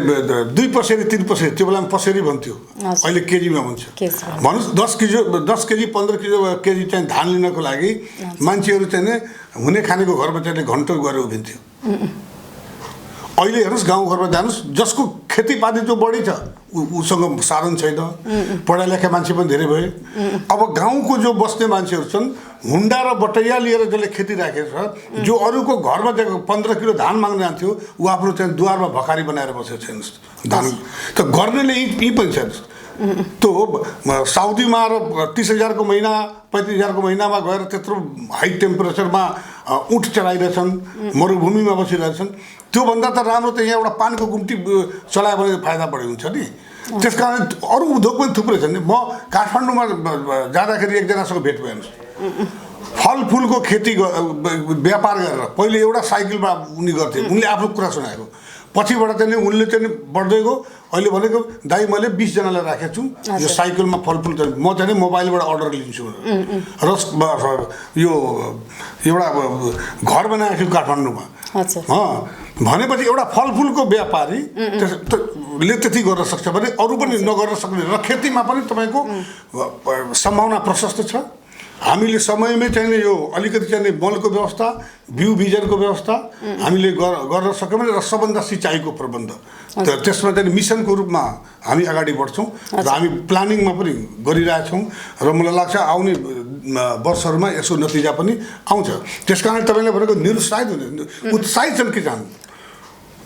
2 पसेरी 3 पसेरी त्यो बेलामा पसेरी भन्थ्यो अहिले केजीमा भन्छ भन्नुहोस् 10 केजी 15 केजी चाहिँ धान लिनको लागि मान्छेहरू चाहिँ हुने खानेको घरमा चाहिँ घन्टो गरेर उभिन्थ्यो अहिले हेर्नुहोस् गाउँघरमा जानुहोस् जसको खेतीपाती जो बढी छ उसँग साधन छैन पढा लेखा मान्छे पनि धेरै भए अब गाउँको जो बस्ने मान्छेहरू छन् हुन्डा र बटैया लिएर जसले खेती राखेको छ जो अरूको घरमा 15 किलो धान माग्न जान्थ्यो ऊ आफ्नो चाहिँ दुवारमा भकारी बनाएर बसेको छैन धान त गर्नेले यी पनि छैन त्यो साउदीमा र 30,000 को महिना 35,000 को महिनामा गएर त्यत्रो हाई टेम्परेचरमा उठ चलाइरहेछन् मरुभूमिमा बसिरहेछन् त्योभन्दा त राम्रो त यहाँ एउटा पानीको गुम्टी चलायो भने फाइदा बढी हुन्छ नि त्यस कारण अरू उद्योग पनि थुप्रै छन् म काठमाडौँमा जाँदाखेरि एकजनासँग भेट भयो फलफुलको खेती व्यापार गरेर पहिले एउटा साइकलमा उनी गर्थे उनले आफ्नो कुरा सुनाएको पछिबाट चाहिँ उनले चाहिँ बढ्दै गयो। अहिले भनेको दाइ मैले 20 जनालाई राखेको छु यो साइकलमा फलफुल चाहिँ म चाहिँ मोबाइलबाट अर्डर लिन्छु र यो एउटा घर बनाएको छु काठमाडौँमा भनेपछि एउटा फलफुलको व्यापारीले त्यति गर्न सक्छ भने अरू पनि नगर्न सक्ने र खेतीमा पनि तपाईँको सम्भावना प्रशस्त छ। हामीले समयमै चाहिने यो अलिकति चाहिने मलको व्यवस्था बिउ बिजनको व्यवस्था हामीले गर्न सक्यौँ भने र सबभन्दा सिँचाइको प्रबन्ध त्यसमा चाहिँ मिसनको रूपमा हामी अगाडि बढ्छौँ र हामी प्लानिङमा पनि गरिरहेछौँ र मलाई लाग्छ आउने वर्षहरूमा यसको नतिजा पनि आउँछ। त्यसकारण तपाईँले भनेको निरुत्साहित हुने उत्साहित छन्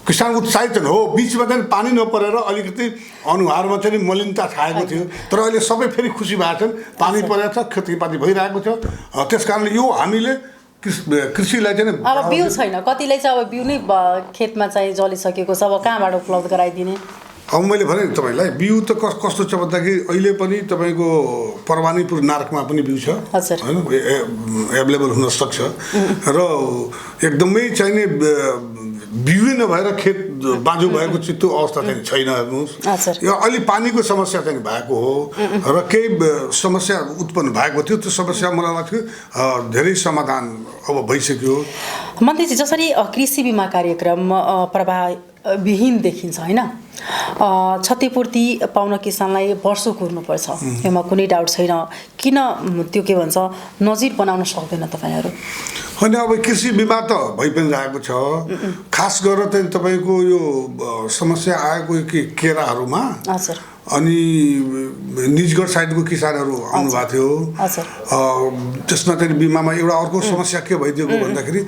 किसान उत्साहित छन् हो। बिचमा चाहिँ पानी नपरेर अलिकति अनुहारमा चाहिँ मलिनता छाएको थियो तर अहिले सबै फेरि खुसी भएको छन् पानी परेको छ खेतीपाती भइरहेको छ। त्यसकारणले यो हामीले कृषिलाई चाहिँ अब बिउ छैन कतिलाई चाहिँ अब बिउ नै खेतमा चाहिँ जलिसकेको छ अब कहाँबाट उपलब्ध गराइदिने। अब मैले भने तपाईँलाई बिउ त कस्तो छ भन्दाखेरि अहिले पनि तपाईँको परवानीपुर नार्कमा पनि बिउ छ होइन एभाइलेबल हुनसक्छ र एकदमै चाहिने बिउ नभएर खेत बाँझो भएको चाहिँ त्यो अवस्था चाहिँ छैन। हेर्नुहोस् यो अलि पानीको समस्या चाहिँ भएको हो र केही समस्या उत्पन्न भएको थियो त्यो समस्या मलाई लाग्छ धेरै समाधान अब भइसक्यो। मन्त्रीजी जसरी कृषि बिमा कार्यक्रम प्रभावविहीन देखिन्छ होइन क्षतिपूर्ति पाउन किसानलाई वर्षौं कुर्नुपर्छ यसमा कुनै डाउट छैन। किन त्यो के भन्छ नजिर बनाउन सक्दैन तपाईँहरू? होइन अब कृषि बिमा त भइ पनि रहेको छ खास गरेर चाहिँ तपाईँको यो समस्या आएको कि केराहरूमा अनि निजगढ साइडको किसानहरू आउनुभएको थियो त्यसमा चाहिँ बिमामा एउटा अर्को समस्या के भइदिएको भन्दाखेरि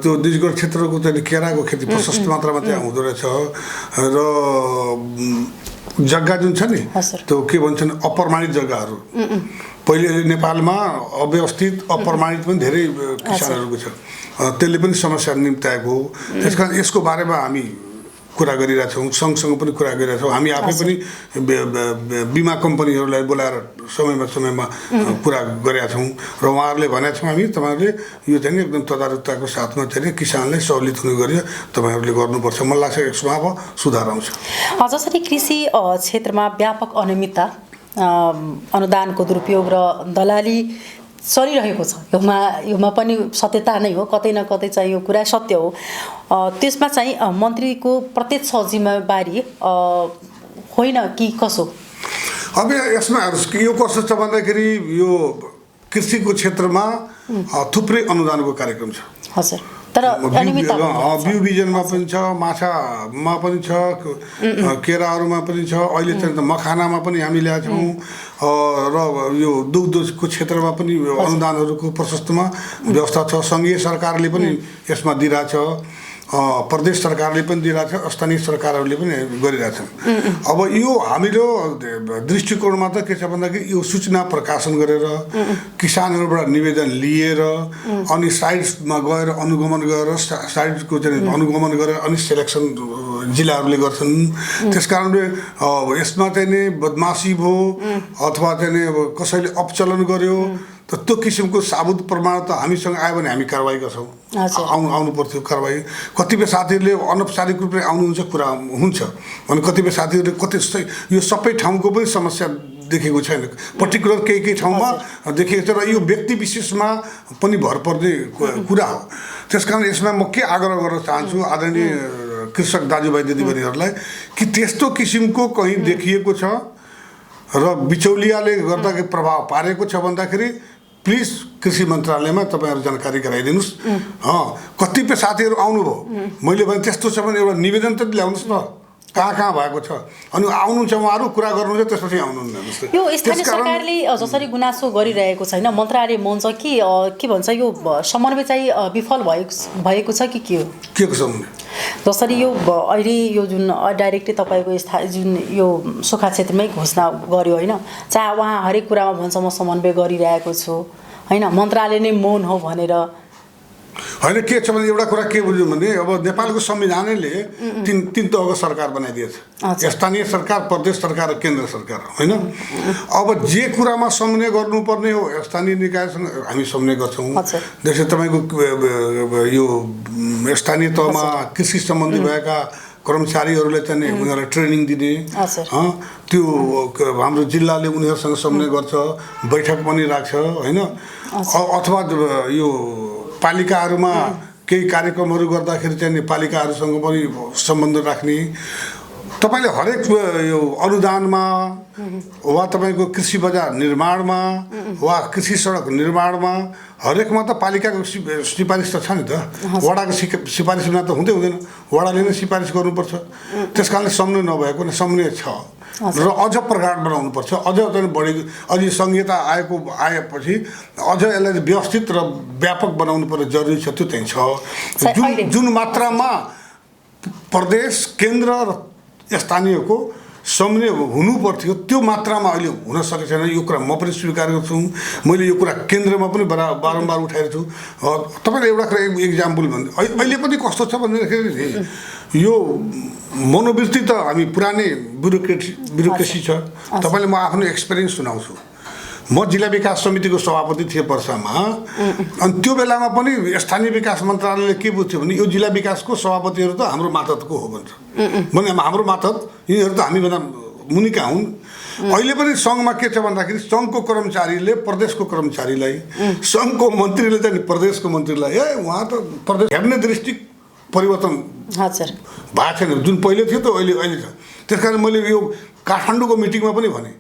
त्यो निजगढ क्षेत्रको चाहिँ केराको खेती प्रशस्त मात्रामा चाहिँ हुँदो रहेछ र जग्गा जुन छ नि त्यो के भन्छन् अप्रमाणित जग्गाहरू पहिले नेपालमा अव्यवस्थित अप्रमाणित पनि धेरै किसानहरूको छ त्यसले पनि समस्या निम्त्याएको हो। त्यसकारण यसको बारेमा हामी कुरा गरिरहेछौँ सँगसँगै पनि कुरा गरिरहेछौँ। हामी आफै पनि बिमा कम्पनीहरूलाई बोलाएर समयमा कुरा गरेका छौँ र उहाँहरूले भनेका छौँ हामी तपाईँहरूले यो चाहिँ एकदम तदारुकताको साथमा चाहिँ किसानलाई सहुलियत हुने गरी तपाईँहरूले गर्नुपर्छ। मलाई लाग्छ यसमा अब सुधार आउँछ। जसरी कृषि क्षेत्रमा व्यापक अनियमितता अनुदानको दुरुपयोग र दलाली चलिरहेको छ योमा पनि सत्यता नै हो कतै न कतै चाहिँ यो कुरा सत्य हो। त्यसमा चाहिँ मन्त्रीको प्रत्यक्ष जिम्मेवारी होइन कि कसो? अब यसमा यो कस्तो छ भन्दाखेरि यो कृषिको क्षेत्रमा थुप्रै अनुदानको कार्यक्रम छ हजुर तर बिउ बिजनमा पनि छ माछामा पनि छ केराहरूमा पनि छ अहिले चाहिँ मखानामा पनि हामी ल्याएको छौँ र यो दुग्धको क्षेत्रमा पनि अनुदानहरूको प्रशस्तमा व्यवस्था छ। सङ्घीय सरकारले पनि यसमा दिइरहेछ प्रदेश सरकारले पनि दिइरहेछ स्थानीय सरकारहरूले पनि गरिरहेछन्। अब यो हाम्रो दृष्टिकोणमा त के छ भन्दाखेरि यो सूचना प्रकाशन गरेर किसानहरूबाट निवेदन लिएर अनि साइट्समा गएर अनुगमन गरेर साइट्सको चाहिँ अनुगमन गरेर अनि सेलेक्सन जिल्लाहरूले गर्छन्। त्यस कारणले यसमा चाहिँ नि बदमासी भयो अथवा चाहिँ नि कसैले अपचलन गर्यो त त्यो किसिमको साबुत प्रमाण त हामीसँग आयो भने हामी कारवाही गर्छौँ आउनु पर्थ्यो कारवाही। कतिपय साथीहरूले अनौपचारिक रूपले आउनुहुन्छ कुरा हुन्छ भने कतिपय साथीहरूले यो सबै ठाउँको पनि समस्या देखेको छैन पर्टिकुलर केही ठाउँमा देखेको छ र यो व्यक्ति विशेषमा पनि भर पर्ने कुरा हो। त्यसकारण यसमा म के आग्रह गर्न चाहन्छु आदरणीय कृषक दाजुभाइ दिदीबहिनीहरूलाई कि त्यस्तो किसिमको कहीँ देखिएको छ र बिचौलियाले गर्दा प्रभाव पारेको छ भन्दाखेरि प्लिज कृषि मन्त्रालयमा तपाईँहरू जानकारी गराइदिनुहोस्। कतिपय साथीहरू आउनुभयो मैले भने त्यस्तो छ भने एउटा निवेदन त ल्याउनुहोस् न कहाँ भएको छ अनि आउनुहुन्छ उहाँहरू कुरा गर्नुहुन्छ त्यसपछि आउनुहुन्न। यो स्थानीय सरकारले जसरी गुनासो गरिरहेको छैन मन्त्रालय मञ्च के भन्छ यो समन्वय चाहिँ विफल भएको छ कि के हो? के को समन्वय? जसरी यो अहिले यो जुन डाइरेक्टली तपाईँको जुन यो सुक्खा क्षेत्रमै घोषणा गर्यो होइन चाहे उहाँ हरेक कुरामा भन्छ म समन्वय गरिरहेको छु होइन मन्त्रालय नै मौन हो भनेर होइन के छ भने एउटा कुरा के बुझ्यौँ भने अब नेपालको संविधानले तीन तहको सरकार बनाइदिएछ स्थानीय सरकार प्रदेश सरकार र केन्द्र सरकार होइन। अब जे कुरामा समन्वय गर्नुपर्ने हो स्थानीय निकायसँग हामी समन्वय गर्छौँ। जस्तै तपाईँको यो स्थानीय तहमा कृषि सम्बन्धी भएका कर्मचारीहरूलाई चाहिँ उनीहरूलाई ट्रेनिङ दिने हजुर। त्यो हाम्रो जिल्लाले उनीहरूसँग समन्वय गर्छ, बैठक पनि राख्छ होइन। अथवा यो पालिकाहरूमा केही कार्यक्रमहरू गर्दाखेरि चाहिँ पालिकाहरूसँग पनि सम्बन्ध राख्ने। तपाईँले हरेक यो अनुदानमा वा तपाईँको कृषि बजार निर्माणमा वा कृषि सडक निर्माणमा हरेकमा त पालिकाको सिफारिस त छ नि त। वडाको सिफारिस बिना त हुँदैन, वडाले नै सिफारिस गर्नुपर्छ। त्यस कारणले समन्वय नभएको समन्वय छ र अझ प्रगाढ बनाउनुपर्छ। अझ चाहिँ बढी अझै संहिता आएपछि अझ यसलाई व्यवस्थित र व्यापक बनाउनु पर्ने जरुरी छ। त्यो चाहिँ छ जुन मात्रामा प्रदेश केन्द्र र स्थानीयको समन्वय हुनु पर्थ्यो त्यो मात्रामा अहिले हुन सकेको छैन। यो कुरा म पनि स्वीकार गर्छु, मैले यो कुरा केन्द्रमा पनि बारम्बार उठाएको छु। तपाईँले एउटा कुरा इक्जाम्पल भन्नु, अहिले पनि कस्तो छ भन्दाखेरि यो मनोवृत्ति त हामी पुरानै ब्युरोक्रेसी छ। तपाईँले म आफ्नो एक्सपिरियन्स सुनाउँछु। म जिल्ला विकास समितिको सभापति थिएँ वर्षमा, अनि त्यो बेलामा पनि स्थानीय विकास मन्त्रालयले के बुझ्थ्यो भने यो जिल्ला विकासको सभापतिहरू त हाम्रो मातहतको हो भन्छ। भने हाम्रो मातहत यिनीहरू त हामीभन्दा मुनिका हुन्। अहिले पनि सङ्घमा के छ भन्दाखेरि सङ्घको कर्मचारीले प्रदेशको कर्मचारीलाई, सङ्घको मन्त्रीले चाहिँ प्रदेशको मन्त्रीलाई उहाँ त प्रदेश हेर्ने दृष्टि परिवर्तन भएको छैन। जुन पहिले थियो त अहिले छ। त्यस कारण मैले यो काठमाडौँको मिटिङमा पनि भने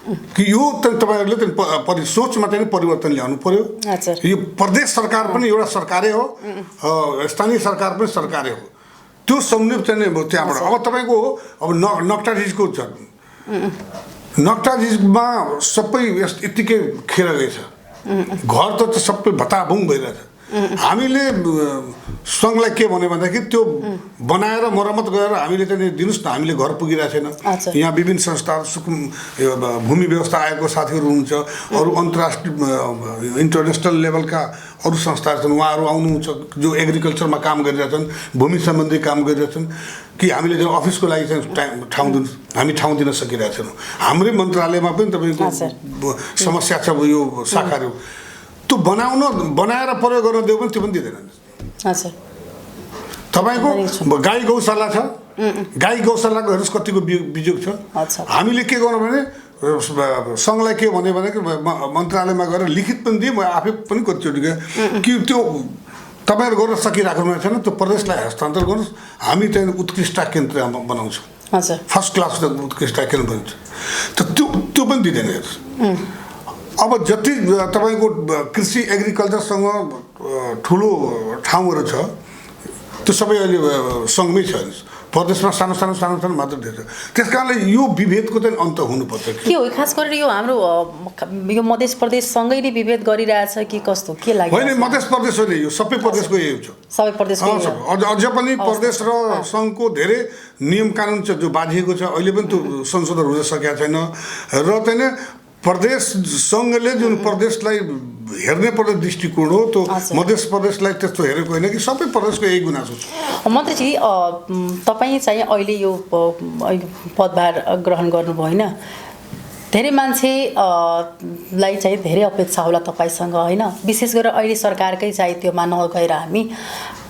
कि यो तपाईँहरूले सोचमा चाहिँ परिवर्तन ल्याउनु पर्यो। यो प्रदेश सरकार पनि एउटा सरकारै हो, स्थानीय सरकार पनि सरकारै हो। त्यो समन्वय चाहिँ त्यहाँबाट अब तपाईँको अब नक्टाजिजको छ। नक्टाजिजमा सबै यत्तिकै खेर गएछ, घर त सबै भताभुङ भइरहेछ। हामीले सङ्घलाई के भन्यो भन्दाखेरि त्यो बनाएर मर्मत गरेर हामीले चाहिँ दिनुहोस् न, हामीले घर पुगिरहेको छैन। यहाँ विभिन्न संस्थाहरू भूमि व्यवस्था आयोगको साथीहरू हुनुहुन्छ, अरू अन्तर्राष्ट्रिय इन्टरनेसनल लेभलका अरू संस्थाहरू छन्, उहाँहरू आउनुहुन्छ जो एग्रिकल्चरमा काम गरिरहेछन्, भूमि सम्बन्धी काम गरिरहेछन् कि हामीले चाहिँ अफिसको लागि चाहिँ ठाउँ दिन सकिरहेको छैनौँ। हाम्रै मन्त्रालयमा पनि तपाईँको समस्या छ। यो शाखाहरू त्यो बनाएर प्रयोग गर्न दियो भने त्यो पनि दिँदैन। तपाईँको गाई गौशाला छ, गाई गौशालाको हेर्नुहोस् कतिको बिजोग छ। हामीले के गर्नु भने सङ्घलाई के भन्यो भने मन्त्रालयमा गएर लिखित पनि दिएँ, म आफै पनि कतिचोटि गएँ कि त्यो तपाईँहरू गर्न सकिराख्नु छैन, त्यो प्रदेशलाई हस्तान्तरण गर्नुहोस्, हामी चाहिँ उत्कृष्ट केन्द्र बनाउँछौँ, फर्स्ट क्लास उत्कृष्ट केन्द्र बन्छ। त त्यो पनि दिँदैन हेर्नुहोस्। अब जति तपाईँको कृषि एग्रिकल्चरसँग ठुलो ठाउँहरू छ त्यो सबै अहिले सङ्घमै छ। प्रदेशमा सानो मात्र देख्छ। त्यस कारणले यो विभेदको चाहिँ अन्त हुनुपर्छ। के हो खास गरेर यो हाम्रो यो मध्य प्रदेशसँगै नै विभेद गरिरहेछ कि कस्तो के लाग्यो? होइन, मध्य प्रदेश होइन, यो सबै प्रदेशको यही हुन्छ। सबै प्रदेशको अझ पनि प्रदेश र सङ्घको धेरै नियम कानुन छ जो बाँधिएको छ। अहिले पनि त्यो संशोधन हुन सकेको छैन र चाहिँ प्रदेश सङ्घले जुन प्रदेशलाई हेर्ने पर्ने दृष्टिकोण हो त्यो मध्य प्रदेशलाई त्यस्तो हेरेको होइन कि सबै प्रदेशको यही गुनासो छ। मन्त्रीजी, तपाईँ चाहिँ अहिले यो पदभार ग्रहण गर्नुभयो होइन, धेरै मान्छेलाई चाहिँ धेरै अपेक्षा होला तपाईँसँग होइन। विशेष गरेर अहिले सरकारकै साहित्यमा नगएर हामी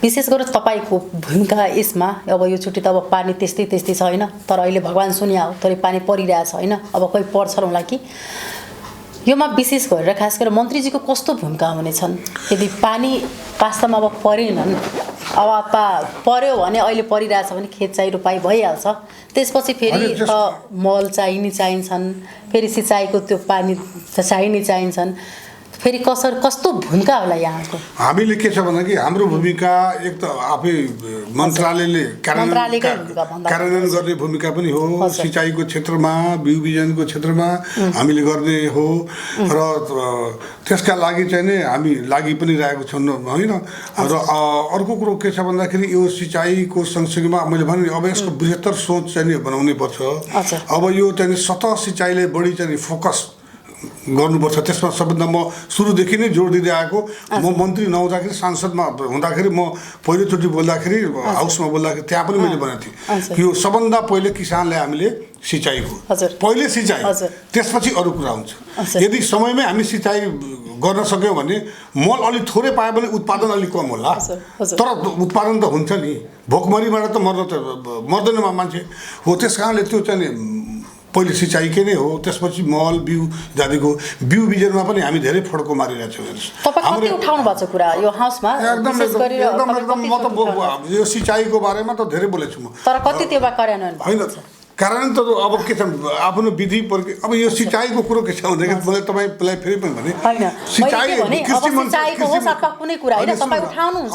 विशेष गरेर तपाईँको भूमिका यसमा अब यो चुट्टी त अब पानी त्यस्तै छ होइन, तर अहिले भगवान् सुनिया हो, तर पानी परिरहेछ होइन, अब कोही पर्छन् होला कि योमा विशेष गरेर खास गरेर मन्त्रीजीको कस्तो भूमिका हुनेछन्? यदि पानी वास्तवमा अब परेनन्, अब पर्यो भने अहिले परिरहेछ भने खेत चाहिँ रोपाइ भइहाल्छ, त्यसपछि फेरि मल चाहिन्छन्, फेरि सिँचाइको त्यो पानी चाहिन्छन्, फेरि कस्तो भूमिका होला यहाँको? हामीले के छ भने कि हाम्रो भूमिका एक त आफै मन्त्रालयले कार्यान्वयन गर्ने भूमिका पनि हो। सिँचाइको क्षेत्रमा, बिउ बिजनको क्षेत्रमा हामीले गर्ने हो र त्यसका लागि चाहिँ नै हामी लागि पनि रहेको छौँ होइन। र अर्को कुरो के छ भन्दाखेरि यो सिँचाइको सँगसँगैमा मैले भने अब यसको बृहत्तर सोच चाहिँ बनाउनै पर्छ। अब यो चाहिँ सतह सिँचाइले बढी चाहिँ फोकस गर्नुपर्छ। त्यसमा सबभन्दा म सुरुदेखि नै जोड दिँदै आएको, म मन्त्री नहुँदाखेरि सांसदमा हुँदाखेरि म पहिलोचोटि बोल्दाखेरि हाउसमा बोल्दाखेरि त्यहाँ पनि मैले भनेको थिएँ कि यो सबभन्दा पहिले किसानलाई हामीले सिँचाइको पहिले सिँचाइ त्यसपछि अरू कुरा हुन्छ। यदि समयमै हामी सिँचाइ गर्न सक्यौँ भने मल अलिक थोरै पायो भने उत्पादन अलिक कम होला तर उत्पादन त हुन्छ नि भोकमरीबाट त मर्दैन मान्छे हो त्यस कारणले त्यो चाहिँ पहिले सिँचाइकै नै हो त्यसपछि मल बिउ इत्यादिको बिउ बिजनमा पनि हामी धेरै फड्को मारिरहेका छौँ तपाईँ कति उठाउनु भएको छ कुरा यो हाउसमा एकदम म त यो सिँचाइको बारेमा त धेरै बोलेको छु म तर कति त्यसमा कार्यान्वयन होइन कारण त अब के छ आफ्नो विधि अब यो सिँचाइको कुरो के छ भन्दाखेरि मैले तपाईँलाई फेरि पनि भने सिँचाइको होस् अथवा कुनै कुरा होइन तपाईँ उठाउनुहुन्छ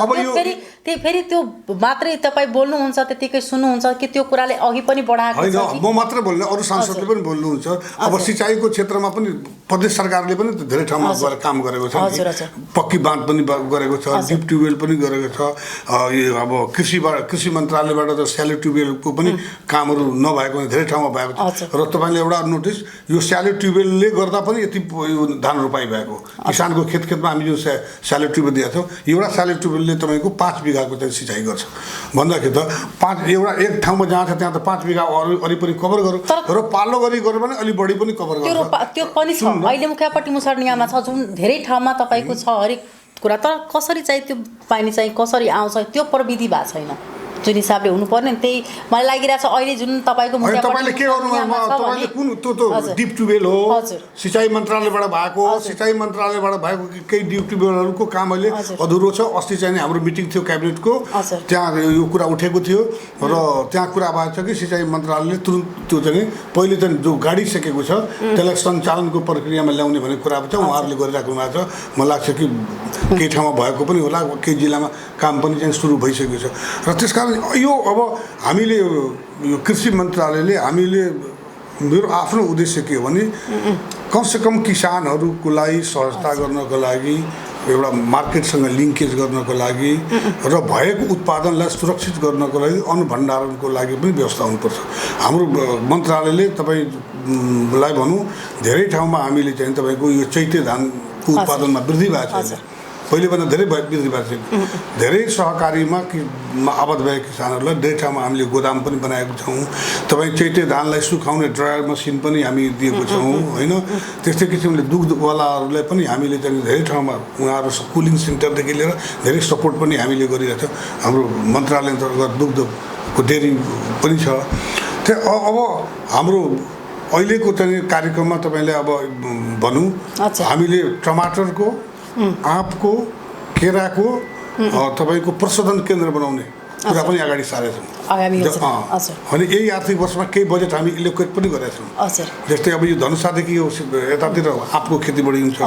फेरि त्यो मात्रै तपाईँ बोल्नुहुन्छ त्यतिकै सुन्नुहुन्छ कि त्यो कुराले अघि पनि बढाएको होइन म मात्र बोल्ने अरू सांसदले पनि बोल्नुहुन्छ अब सिँचाइको क्षेत्रमा पनि प्रदेश सरकारले पनि धेरै ठाउँमा गएर काम गरेको छ पक्की बाँध पनि गरेको छ डिप ट्युबवेल पनि गरेको छ अब कृषि मन्त्रालयबाट त स्यालो ट्युबवेलको पनि कामहरू नभएको धेरै ठाउँमा भएको छ र तपाईँले एउटा नोटिस यो स्यालो ट्युबवेलले गर्दा पनि यति धान रोपाइ भएको किसानको खेतमा हामी जुन स्यालो ट्युबवेल दिएको छौँ एउटा स्यालो ट्युबवेलले तपाईँको 5 बिघाको चाहिँ सिँचाइ गर्छ भन्दाखेरि त एक ठाउँमा जहाँ छ त्यहाँ त 5 बिघा वरिपरि कभर गरौँ र पालो गरी गऱ्यो भने अलिक बढी पनि कभर गर्छ त्यो पनि छ अहिले मुखियापट्टि मुसर्नियामा छ जुन धेरै ठाउँमा तपाईँको छ हरेक कुरा तर कसरी चाहिँ त्यो पानी चाहिँ कसरी आउँछ त्यो प्रविधि भएको छैन जुन हिसाबले हुनुपर्ने त्यही मलाई लागिरहेछ अहिले जुन तपाईँको तपाईँले के गर्नु तपाईँले कुन त्यो डिप ट्युबवेल हो सिँचाइ मन्त्रालयबाट भएको सिँचाइ मन्त्रालयबाट भएको केही डिप ट्युबवेलहरूको काम अहिले अधुरो छ अस्ति चाहिँ हाम्रो मिटिङ थियो क्याबिनेटको त्यहाँ यो कुरा उठेको थियो र त्यहाँ कुरा भएको छ कि सिँचाइ मन्त्रालयले तुरुन्त त्यो चाहिँ पहिले चाहिँ जो गाडिसकेको छ त्यसलाई सञ्चालनको प्रक्रियामा ल्याउने भन्ने कुरा छ उहाँहरूले गरिराख्नु भएको छ मलाई लाग्छ कि केही ठाउँमा भएको पनि होला केही जिल्लामा काम पनि चाहिँ सुरु भइसकेको छ र त्यसकारण यो अब हामीले यो कृषि मन्त्रालयले हामीले मेरो आफ्नो उद्देश्य के हो भने कमसेकम किसानहरूको लागि सहजता गर्नको लागि एउटा मार्केटसँग लिङ्केज गर्नको लागि र भएको उत्पादनलाई सुरक्षित गर्नको लागि अन्न भण्डारणको लागि पनि व्यवस्था हुनुपर्छ हाम्रो मन्त्रालयले तपाईँलाई भनौँ धेरै ठाउँमा हामीले चाहिँ तपाईँको यो चैते धानको उत्पादनमा वृद्धि भएको छ पहिलेभन्दा धेरै वृद्धि भएको छ धेरै सहकारीमा आबद्ध भएका किसानहरूलाई धेरै ठाउँमा हामीले गोदाम पनि बनाएको छौँ तपाईँ चैते धानलाई सुकाउने ड्रायर मसिन पनि हामी दिएको छौँ होइन त्यस्तै किसिमले दुग्धवालाहरूलाई पनि हामीले चाहिँ धेरै ठाउँमा उहाँहरू कुलिङ सेन्टरदेखि लिएर धेरै सपोर्ट पनि हामीले गरिरहेको छौँ हाम्रो मन्त्रालय अन्तर्गत दुग्धको डेरी पनि छ त्यो अब हाम्रो अहिलेको चाहिँ कार्यक्रममा तपाईँले अब भनौँ हामीले टमाटरको आँपको केराको तपाईँको प्रशोधन केन्द्र बनाउने कुरा पनि अगाडि सारेका छौँ अनि यही आर्थिक वर्षमा केही बजेट हामी एलोकेट पनि गरेका छौँ जस्तै अब यो धनुषादेखि यतातिर आँपको खेती बढी हुन्छ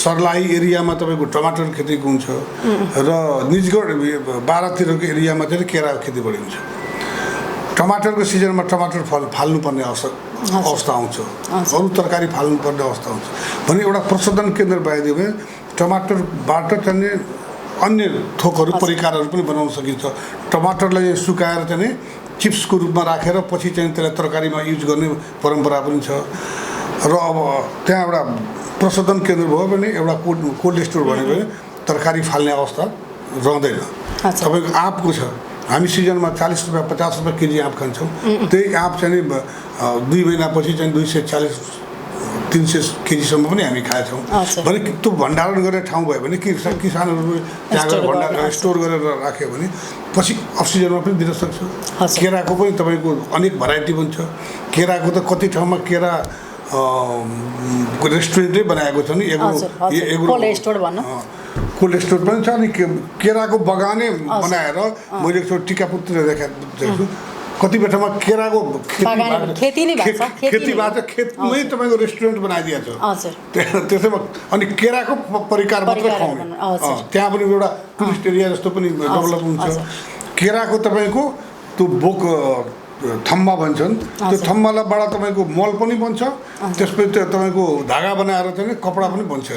सर्लाही एरियामा तपाईँको टमाटर खेतीको हुन्छ र निजगढ बाह्रतिरको एरियामा चाहिँ केराको खेती बढी हुन्छ टमाटरको सिजनमा टमाटर फाल्नुपर्ने अवस्था आउँछ अरू तरकारी फाल्नुपर्ने अवस्था आउँछ भने एउटा प्रशोधन केन्द्र बनाइदियो भने टमाटरबाट चाहिँ अन्य थोकहरू परिकारहरू पनि बनाउन सकिन्छ टमाटरलाई सुकाएर चाहिँ चिप्सको रूपमा राखेर पछि चाहिँ त्यसलाई तरकारीमा युज गर्ने परम्परा पनि छ र अब त्यहाँ एउटा प्रशोधन केन्द्र भयो भने एउटा कोल्ड स्टोर भनेको भने तरकारी फाल्ने अवस्था रहँदैन तपाईँको आँपको छ हामी सिजनमा 40 रुपियाँ 50 रुपियाँ केजी आँप खान्छौँ त्यही आँप चाहिँ 2 महिनापछि चाहिँ 240-300 केजीसम्म पनि हामी खाएछौँ भने त्यो भण्डारण गरेर ठाउँ भयो भने किसानहरू त्यहाँ गएर भण्डारण स्टोर गरेर राख्यो भने पछि अफ सिजनमा पनि दिन सक्छ केराको पनि तपाईँको अनेक भेराइटी पनि छ केराको त कति ठाउँमा केरा रेस्टुरेन्टै बनाएको छ नि कोल्ड स्टोर पनि छ नि केराको बगानै बनाएर मैले एकचोटि टिकापुरतिर देखाएको छु कतिपय ठाउँमा केराको खेती भएको छ खेतमै तपाईँको रेस्टुरेन्ट बनाइदिएको छ त्यसैमा अनि केराको परिकार मात्रै खुवाउने त्यहाँ पनि एउटा टुरिस्ट एरिया जस्तो पनि डेभलप हुन्छ केराको तपाईँको त्यो बोक थम्बा भन्छन् त्यो थम्बाबाट तपाईँको मल पनि बन्छ त्यसपछि तपाईँको धागा बनाएर चाहिँ कपडा पनि बन्छ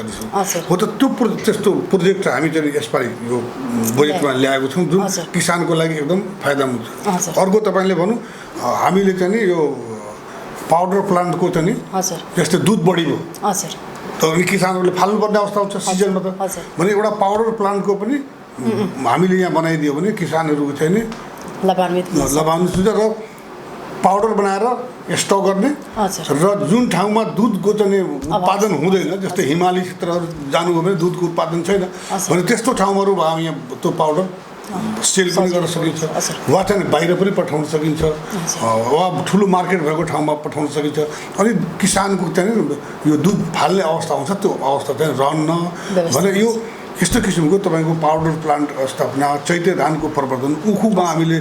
हो त त्यो त्यस्तो प्रोजेक्ट हामी चाहिँ यसपालि यो बजेटमा ल्याएको छौँ जुन किसानको लागि एकदम फाइदामन्द छ अर्को तपाईँले भनौँ हामीले चाहिँ नि यो पाउडर प्लान्टको चाहिँ जस्तै दुध बढी भयो त किसानहरूले फाल्नुपर्ने अवस्था हुन्छ सिजनमा त भने एउटा पाउडर प्लान्टको पनि हामीले यहाँ बनाइदियो भने किसानहरूको चाहिँ नि लाभान्वित हुन्छ र पाउडर बनाएर स्टक गर्ने हजुर। र जुन ठाउँमा दुधको चाहिँ उत्पादन हुँदैन, जस्तै हिमाली क्षेत्रहरू जानुभयो भने दुधको उत्पादन छैन भने त्यस्तो ठाउँहरू भयो यहाँ त्यो पाउडर सेल पनि गर्न सकिन्छ, वा चाहिँ बाहिर पनि पठाउन सकिन्छ, वा ठुलो मार्केट भएको ठाउँमा पठाउन सकिन्छ। अनि किसानको चाहिँ यो दुध फाल्ने अवस्था हुन्छ, त्यो अवस्था चाहिँ रहन्न भने यो यस्तो किसिमको तपाईँको पाउडर प्लान्ट स्थापना, चैते धानको प्रवर्धन, उखुमा हामीले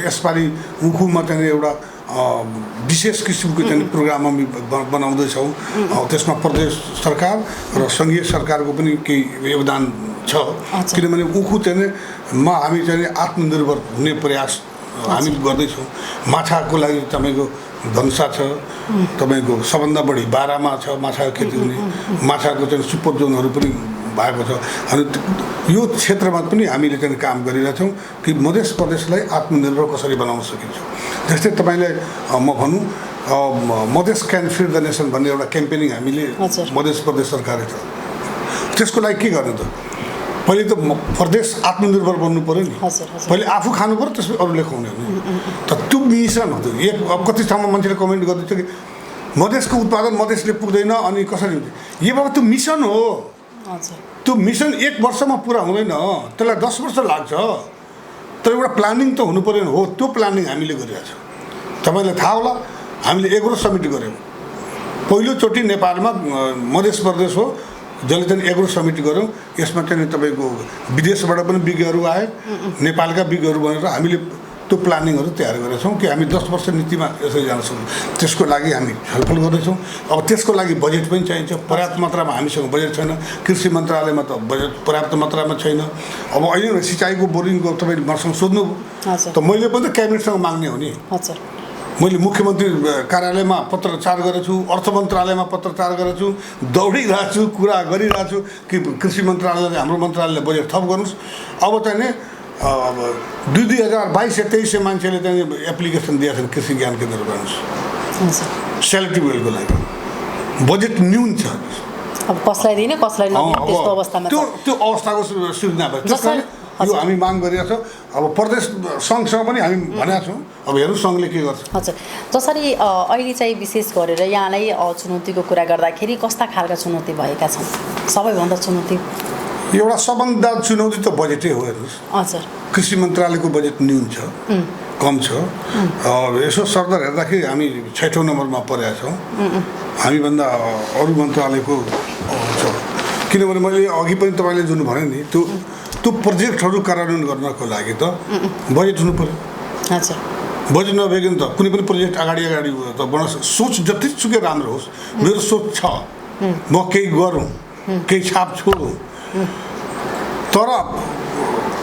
यसपालि उखुमा चाहिँ एउटा विशेष किसिमको चाहिँ प्रोग्राम हामी बनाउँदैछौँ। त्यसमा प्रदेश सरकार र सङ्घीय सरकारको पनि केही योगदान छ, किनभने उखु चाहिँ हामी चाहिँ आत्मनिर्भर हुने प्रयास हामी गर्दैछौँ। माछाको लागि तपाईँको धनुषा छ, तपाईँको सबभन्दा बढी बारामा छ माछाको खेती हुने, माछाको चाहिँ सुपर जोनहरू पनि भएको छ। अनि यो क्षेत्रमा पनि हामीले चाहिँ काम गरिरहेछौँ कि मध्य प्रदेशलाई आत्मनिर्भर कसरी बनाउन सकिन्छ। जस्तै तपाईँलाई म भनौँ Madhes can feed the nation भन्ने एउटा क्याम्पेनिङ हामीले मध्य प्रदेश सरकारले छ। त्यसको लागि के गर्ने त? पहिले त प्रदेश आत्मनिर्भर बन्नु पऱ्यो नि, पहिले आफू खानु पऱ्यो, त्यसपछि अरूले खुवाउने हो नि। त त्यो मिसन हो। त्यो अब कति ठाउँमा मान्छेले कमेन्ट गर्दैछ कि मधेसको उत्पादन मधेसले पुग्दैन अनि कसरी हुन्छ। यो बाबा त्यो मिसन हो। त्यो मिसन 1 वर्षमा पुरा हुँदैन, त्यसलाई 10 वर्ष लाग्छ। तर एउटा प्लानिङ त हुनु पऱ्यो हो। त्यो प्लानिङ हामीले गरिरहेको छौँ। तपाईँलाई थाहा होला, हामीले एग्रो समिट गऱ्यौँ पहिलोचोटि नेपालमा। मध्य प्रदेश हो जसले चाहिँ एग्रो समिट गऱ्यौँ। यसमा चाहिँ तपाईँको विदेशबाट पनि विज्ञहरू आए, नेपालका विज्ञहरू भनेर हामीले त्यो प्लानिङहरू तयार गरेका छौँ कि हामी 10 वर्ष नीतिमा यसरी जान सक्छौँ। त्यसको लागि हामी छलफल गर्दैछौँ। अब त्यसको लागि बजेट पनि चाहिन्छ। पर्याप्त मात्रामा हामीसँग बजेट छैन। कृषि मन्त्रालयमा त बजेट पर्याप्त मात्रामा छैन। अब अहिले सिँचाइको बोरिङको तपाईँले मसँग सोध्नु, त मैले पनि त क्याबिनेटसँग माग्ने हो नि। मैले मुख्यमन्त्री कार्यालयमा पत्रचार गरेको छु, अर्थ मन्त्रालयमा पत्रचार गरेको छु, दौडिरहेको छु, कुरा गरिरहेको छु कि कृषि मन्त्रालयले, हाम्रो मन्त्रालयले बजेट थप गर्नुहोस्। अब चाहिँ 2022-23 मान्छेले चाहिँ एप्लिकेसन दिएका छन् कृषि ज्ञान केन्द्र गर्नुहोस् सेलेक्टिभ वेलको लागि। बजेट न्यून छ। अब कसलाई दिने कसलाई नदिने त्यस्तो अवस्थामा त्यो अवस्थाको सृजना भयो। त्यसकारण यो हामी माग गरिरहेका छौँ। अब प्रदेश सङ्घसँग पनि हामी भनेका छौँ। अब हेर्नु सङ्घले के गर्छ। हजुर, जसरी अहिले चाहिँ विशेष गरेर यहाँलाई चुनौतीको कुरा गर्दाखेरि कस्ता खालका चुनौती भएका छन्? सबैभन्दा चुनौती एउटा सबभन्दा चुनौती त बजेटै हो। हेर्नुहोस्, हजुर, कृषि मन्त्रालयको बजेट न्यून छ, कम छ। यसो सरदर हेर्दाखेरि हामी 6औँ नम्बरमा परेका छौँ हामीभन्दा अरू मन्त्रालयको छ। किनभने मैले अघि पनि तपाईँले जुन भने नि त्यो प्रोजेक्टहरू कार्यान्वयन गर्नको लागि त बजेट हुनु पऱ्यो। हजुर, बजेट नभइकन त कुनै पनि प्रोजेक्ट अगाडि त बढ्न सोच जतिसुकै राम्रो होस्। मेरो सोच छ म केही गरौँ, केही छाप छोडौँ, तर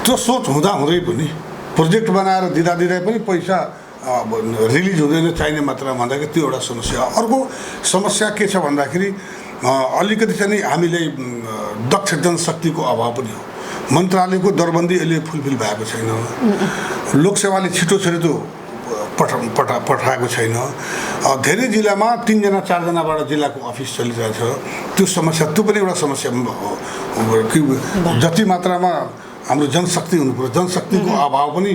त्यो सोच हुँदाहुँदै पनि प्रोजेक्ट बनाएर दिँदा पनि पैसा रिलिज हुँदैन चाहिने मात्रामा भन्दाखेरि त्यो एउटा समस्या। अर्को समस्या के छ भन्दाखेरि अलिकति चाहिँ हामीले दक्ष जनशक्तिको अभाव पनि हो। मन्त्रालयको दरबन्दी अहिले फुलफिल भएको छैन। लोकसेवाले छिटो त्यो पठाएको छैन। धेरै जिल्लामा 3 जना 4 जनाबाट जिल्लाको अफिस चलिरहेछ। त्यो समस्या, त्यो पनि एउटा समस्या हो कि जति मात्रामा हाम्रो जनशक्ति हुनु पर्यो, जनशक्तिको अभाव पनि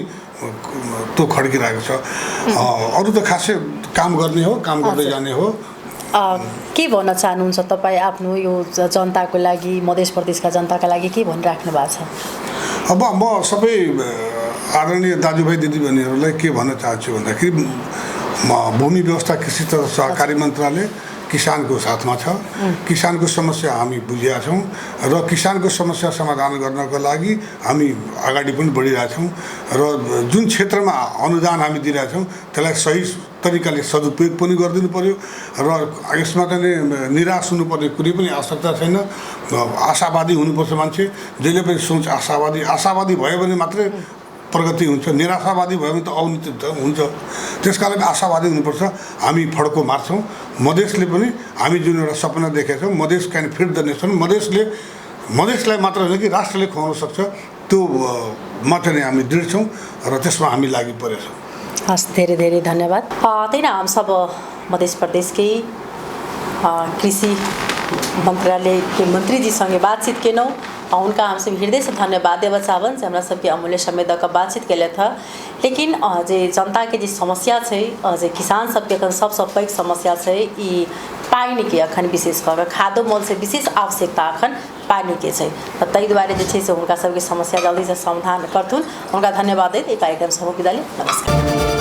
त्यो खड्किरहेको छ। अरू त खासै काम गर्ने हो, काम गर्दै जाने हो। के भन्न चाहनुहुन्छ तपाईँ आफ्नो यो जनताको लागि, मध्य प्रदेशका जनताका लागि के भनिराख्नु भएको छ? अब म सबै आदरणीय दाजुभाइ दिदीबहिनीहरूलाई के भन्न चाहन्छु भन्दाखेरि भूमि व्यवस्था कृषि तथा सहकारी मन्त्रालय किसानको साथमा छ। किसानको समस्या हामी बुझेका छौँ र किसानको समस्या समाधान गर्नको लागि हामी अगाडि पनि बढिरहेछौँ र जुन क्षेत्रमा अनुदान हामी दिइरहेछौँ त्यसलाई सही तरिकाले सदुपयोग पनि गरिदिनु पर्यो र यसमा चाहिँ निराश हुनुपर्ने कुनै पनि आवश्यकता छैन। आशावादी हुनुपर्छ मान्छे। जहिले पनि सोच आशावादी भयो भने मात्रै प्रगति हुन्छ, निराशावादी भयो भने त अवनति हुन्छ। त्यसकारण आशावादी हुनुपर्छ। हामी फड्को मार्छौँ। मधेसले पनि हामी जुन एउटा सपना देखेका छौँ, Madhes can feed the nation, मधेसलाई मात्र होइन कि राष्ट्रले खुवाउन सक्छ, त्यो मात्र नै हामी दृढ छौँ र त्यसमा हामी लागि परेका छौँ। हस्, धेरै धेरै धन्यवाद। त्यही न, हम सब मध्य प्रदेशकै कृषि मन्त्रालय के मंत्री जी संगे बातचीत केनौँ उनका हमसे हृदय से धन्यवाद देव चाहबन से हमरा सबके अमूल्य समय दऽ कऽ बातचीत कैले था। लेकिन जे जनता के जे समस्या छै, जे किसान सबके अखन सबसँ पैघ समस्या छै ई पानि के अखन विशेष कऽ खादो मोल से विशेष आवश्यकता अखन पानि के छै। तऽ ताहि दुआरे जे छै से हुनका सबके समस्या जल्दी से समाधान करथुन। हुनका धन्यवाद दैत ई कार्यक्रम से हम विदा ली। नमस्कार।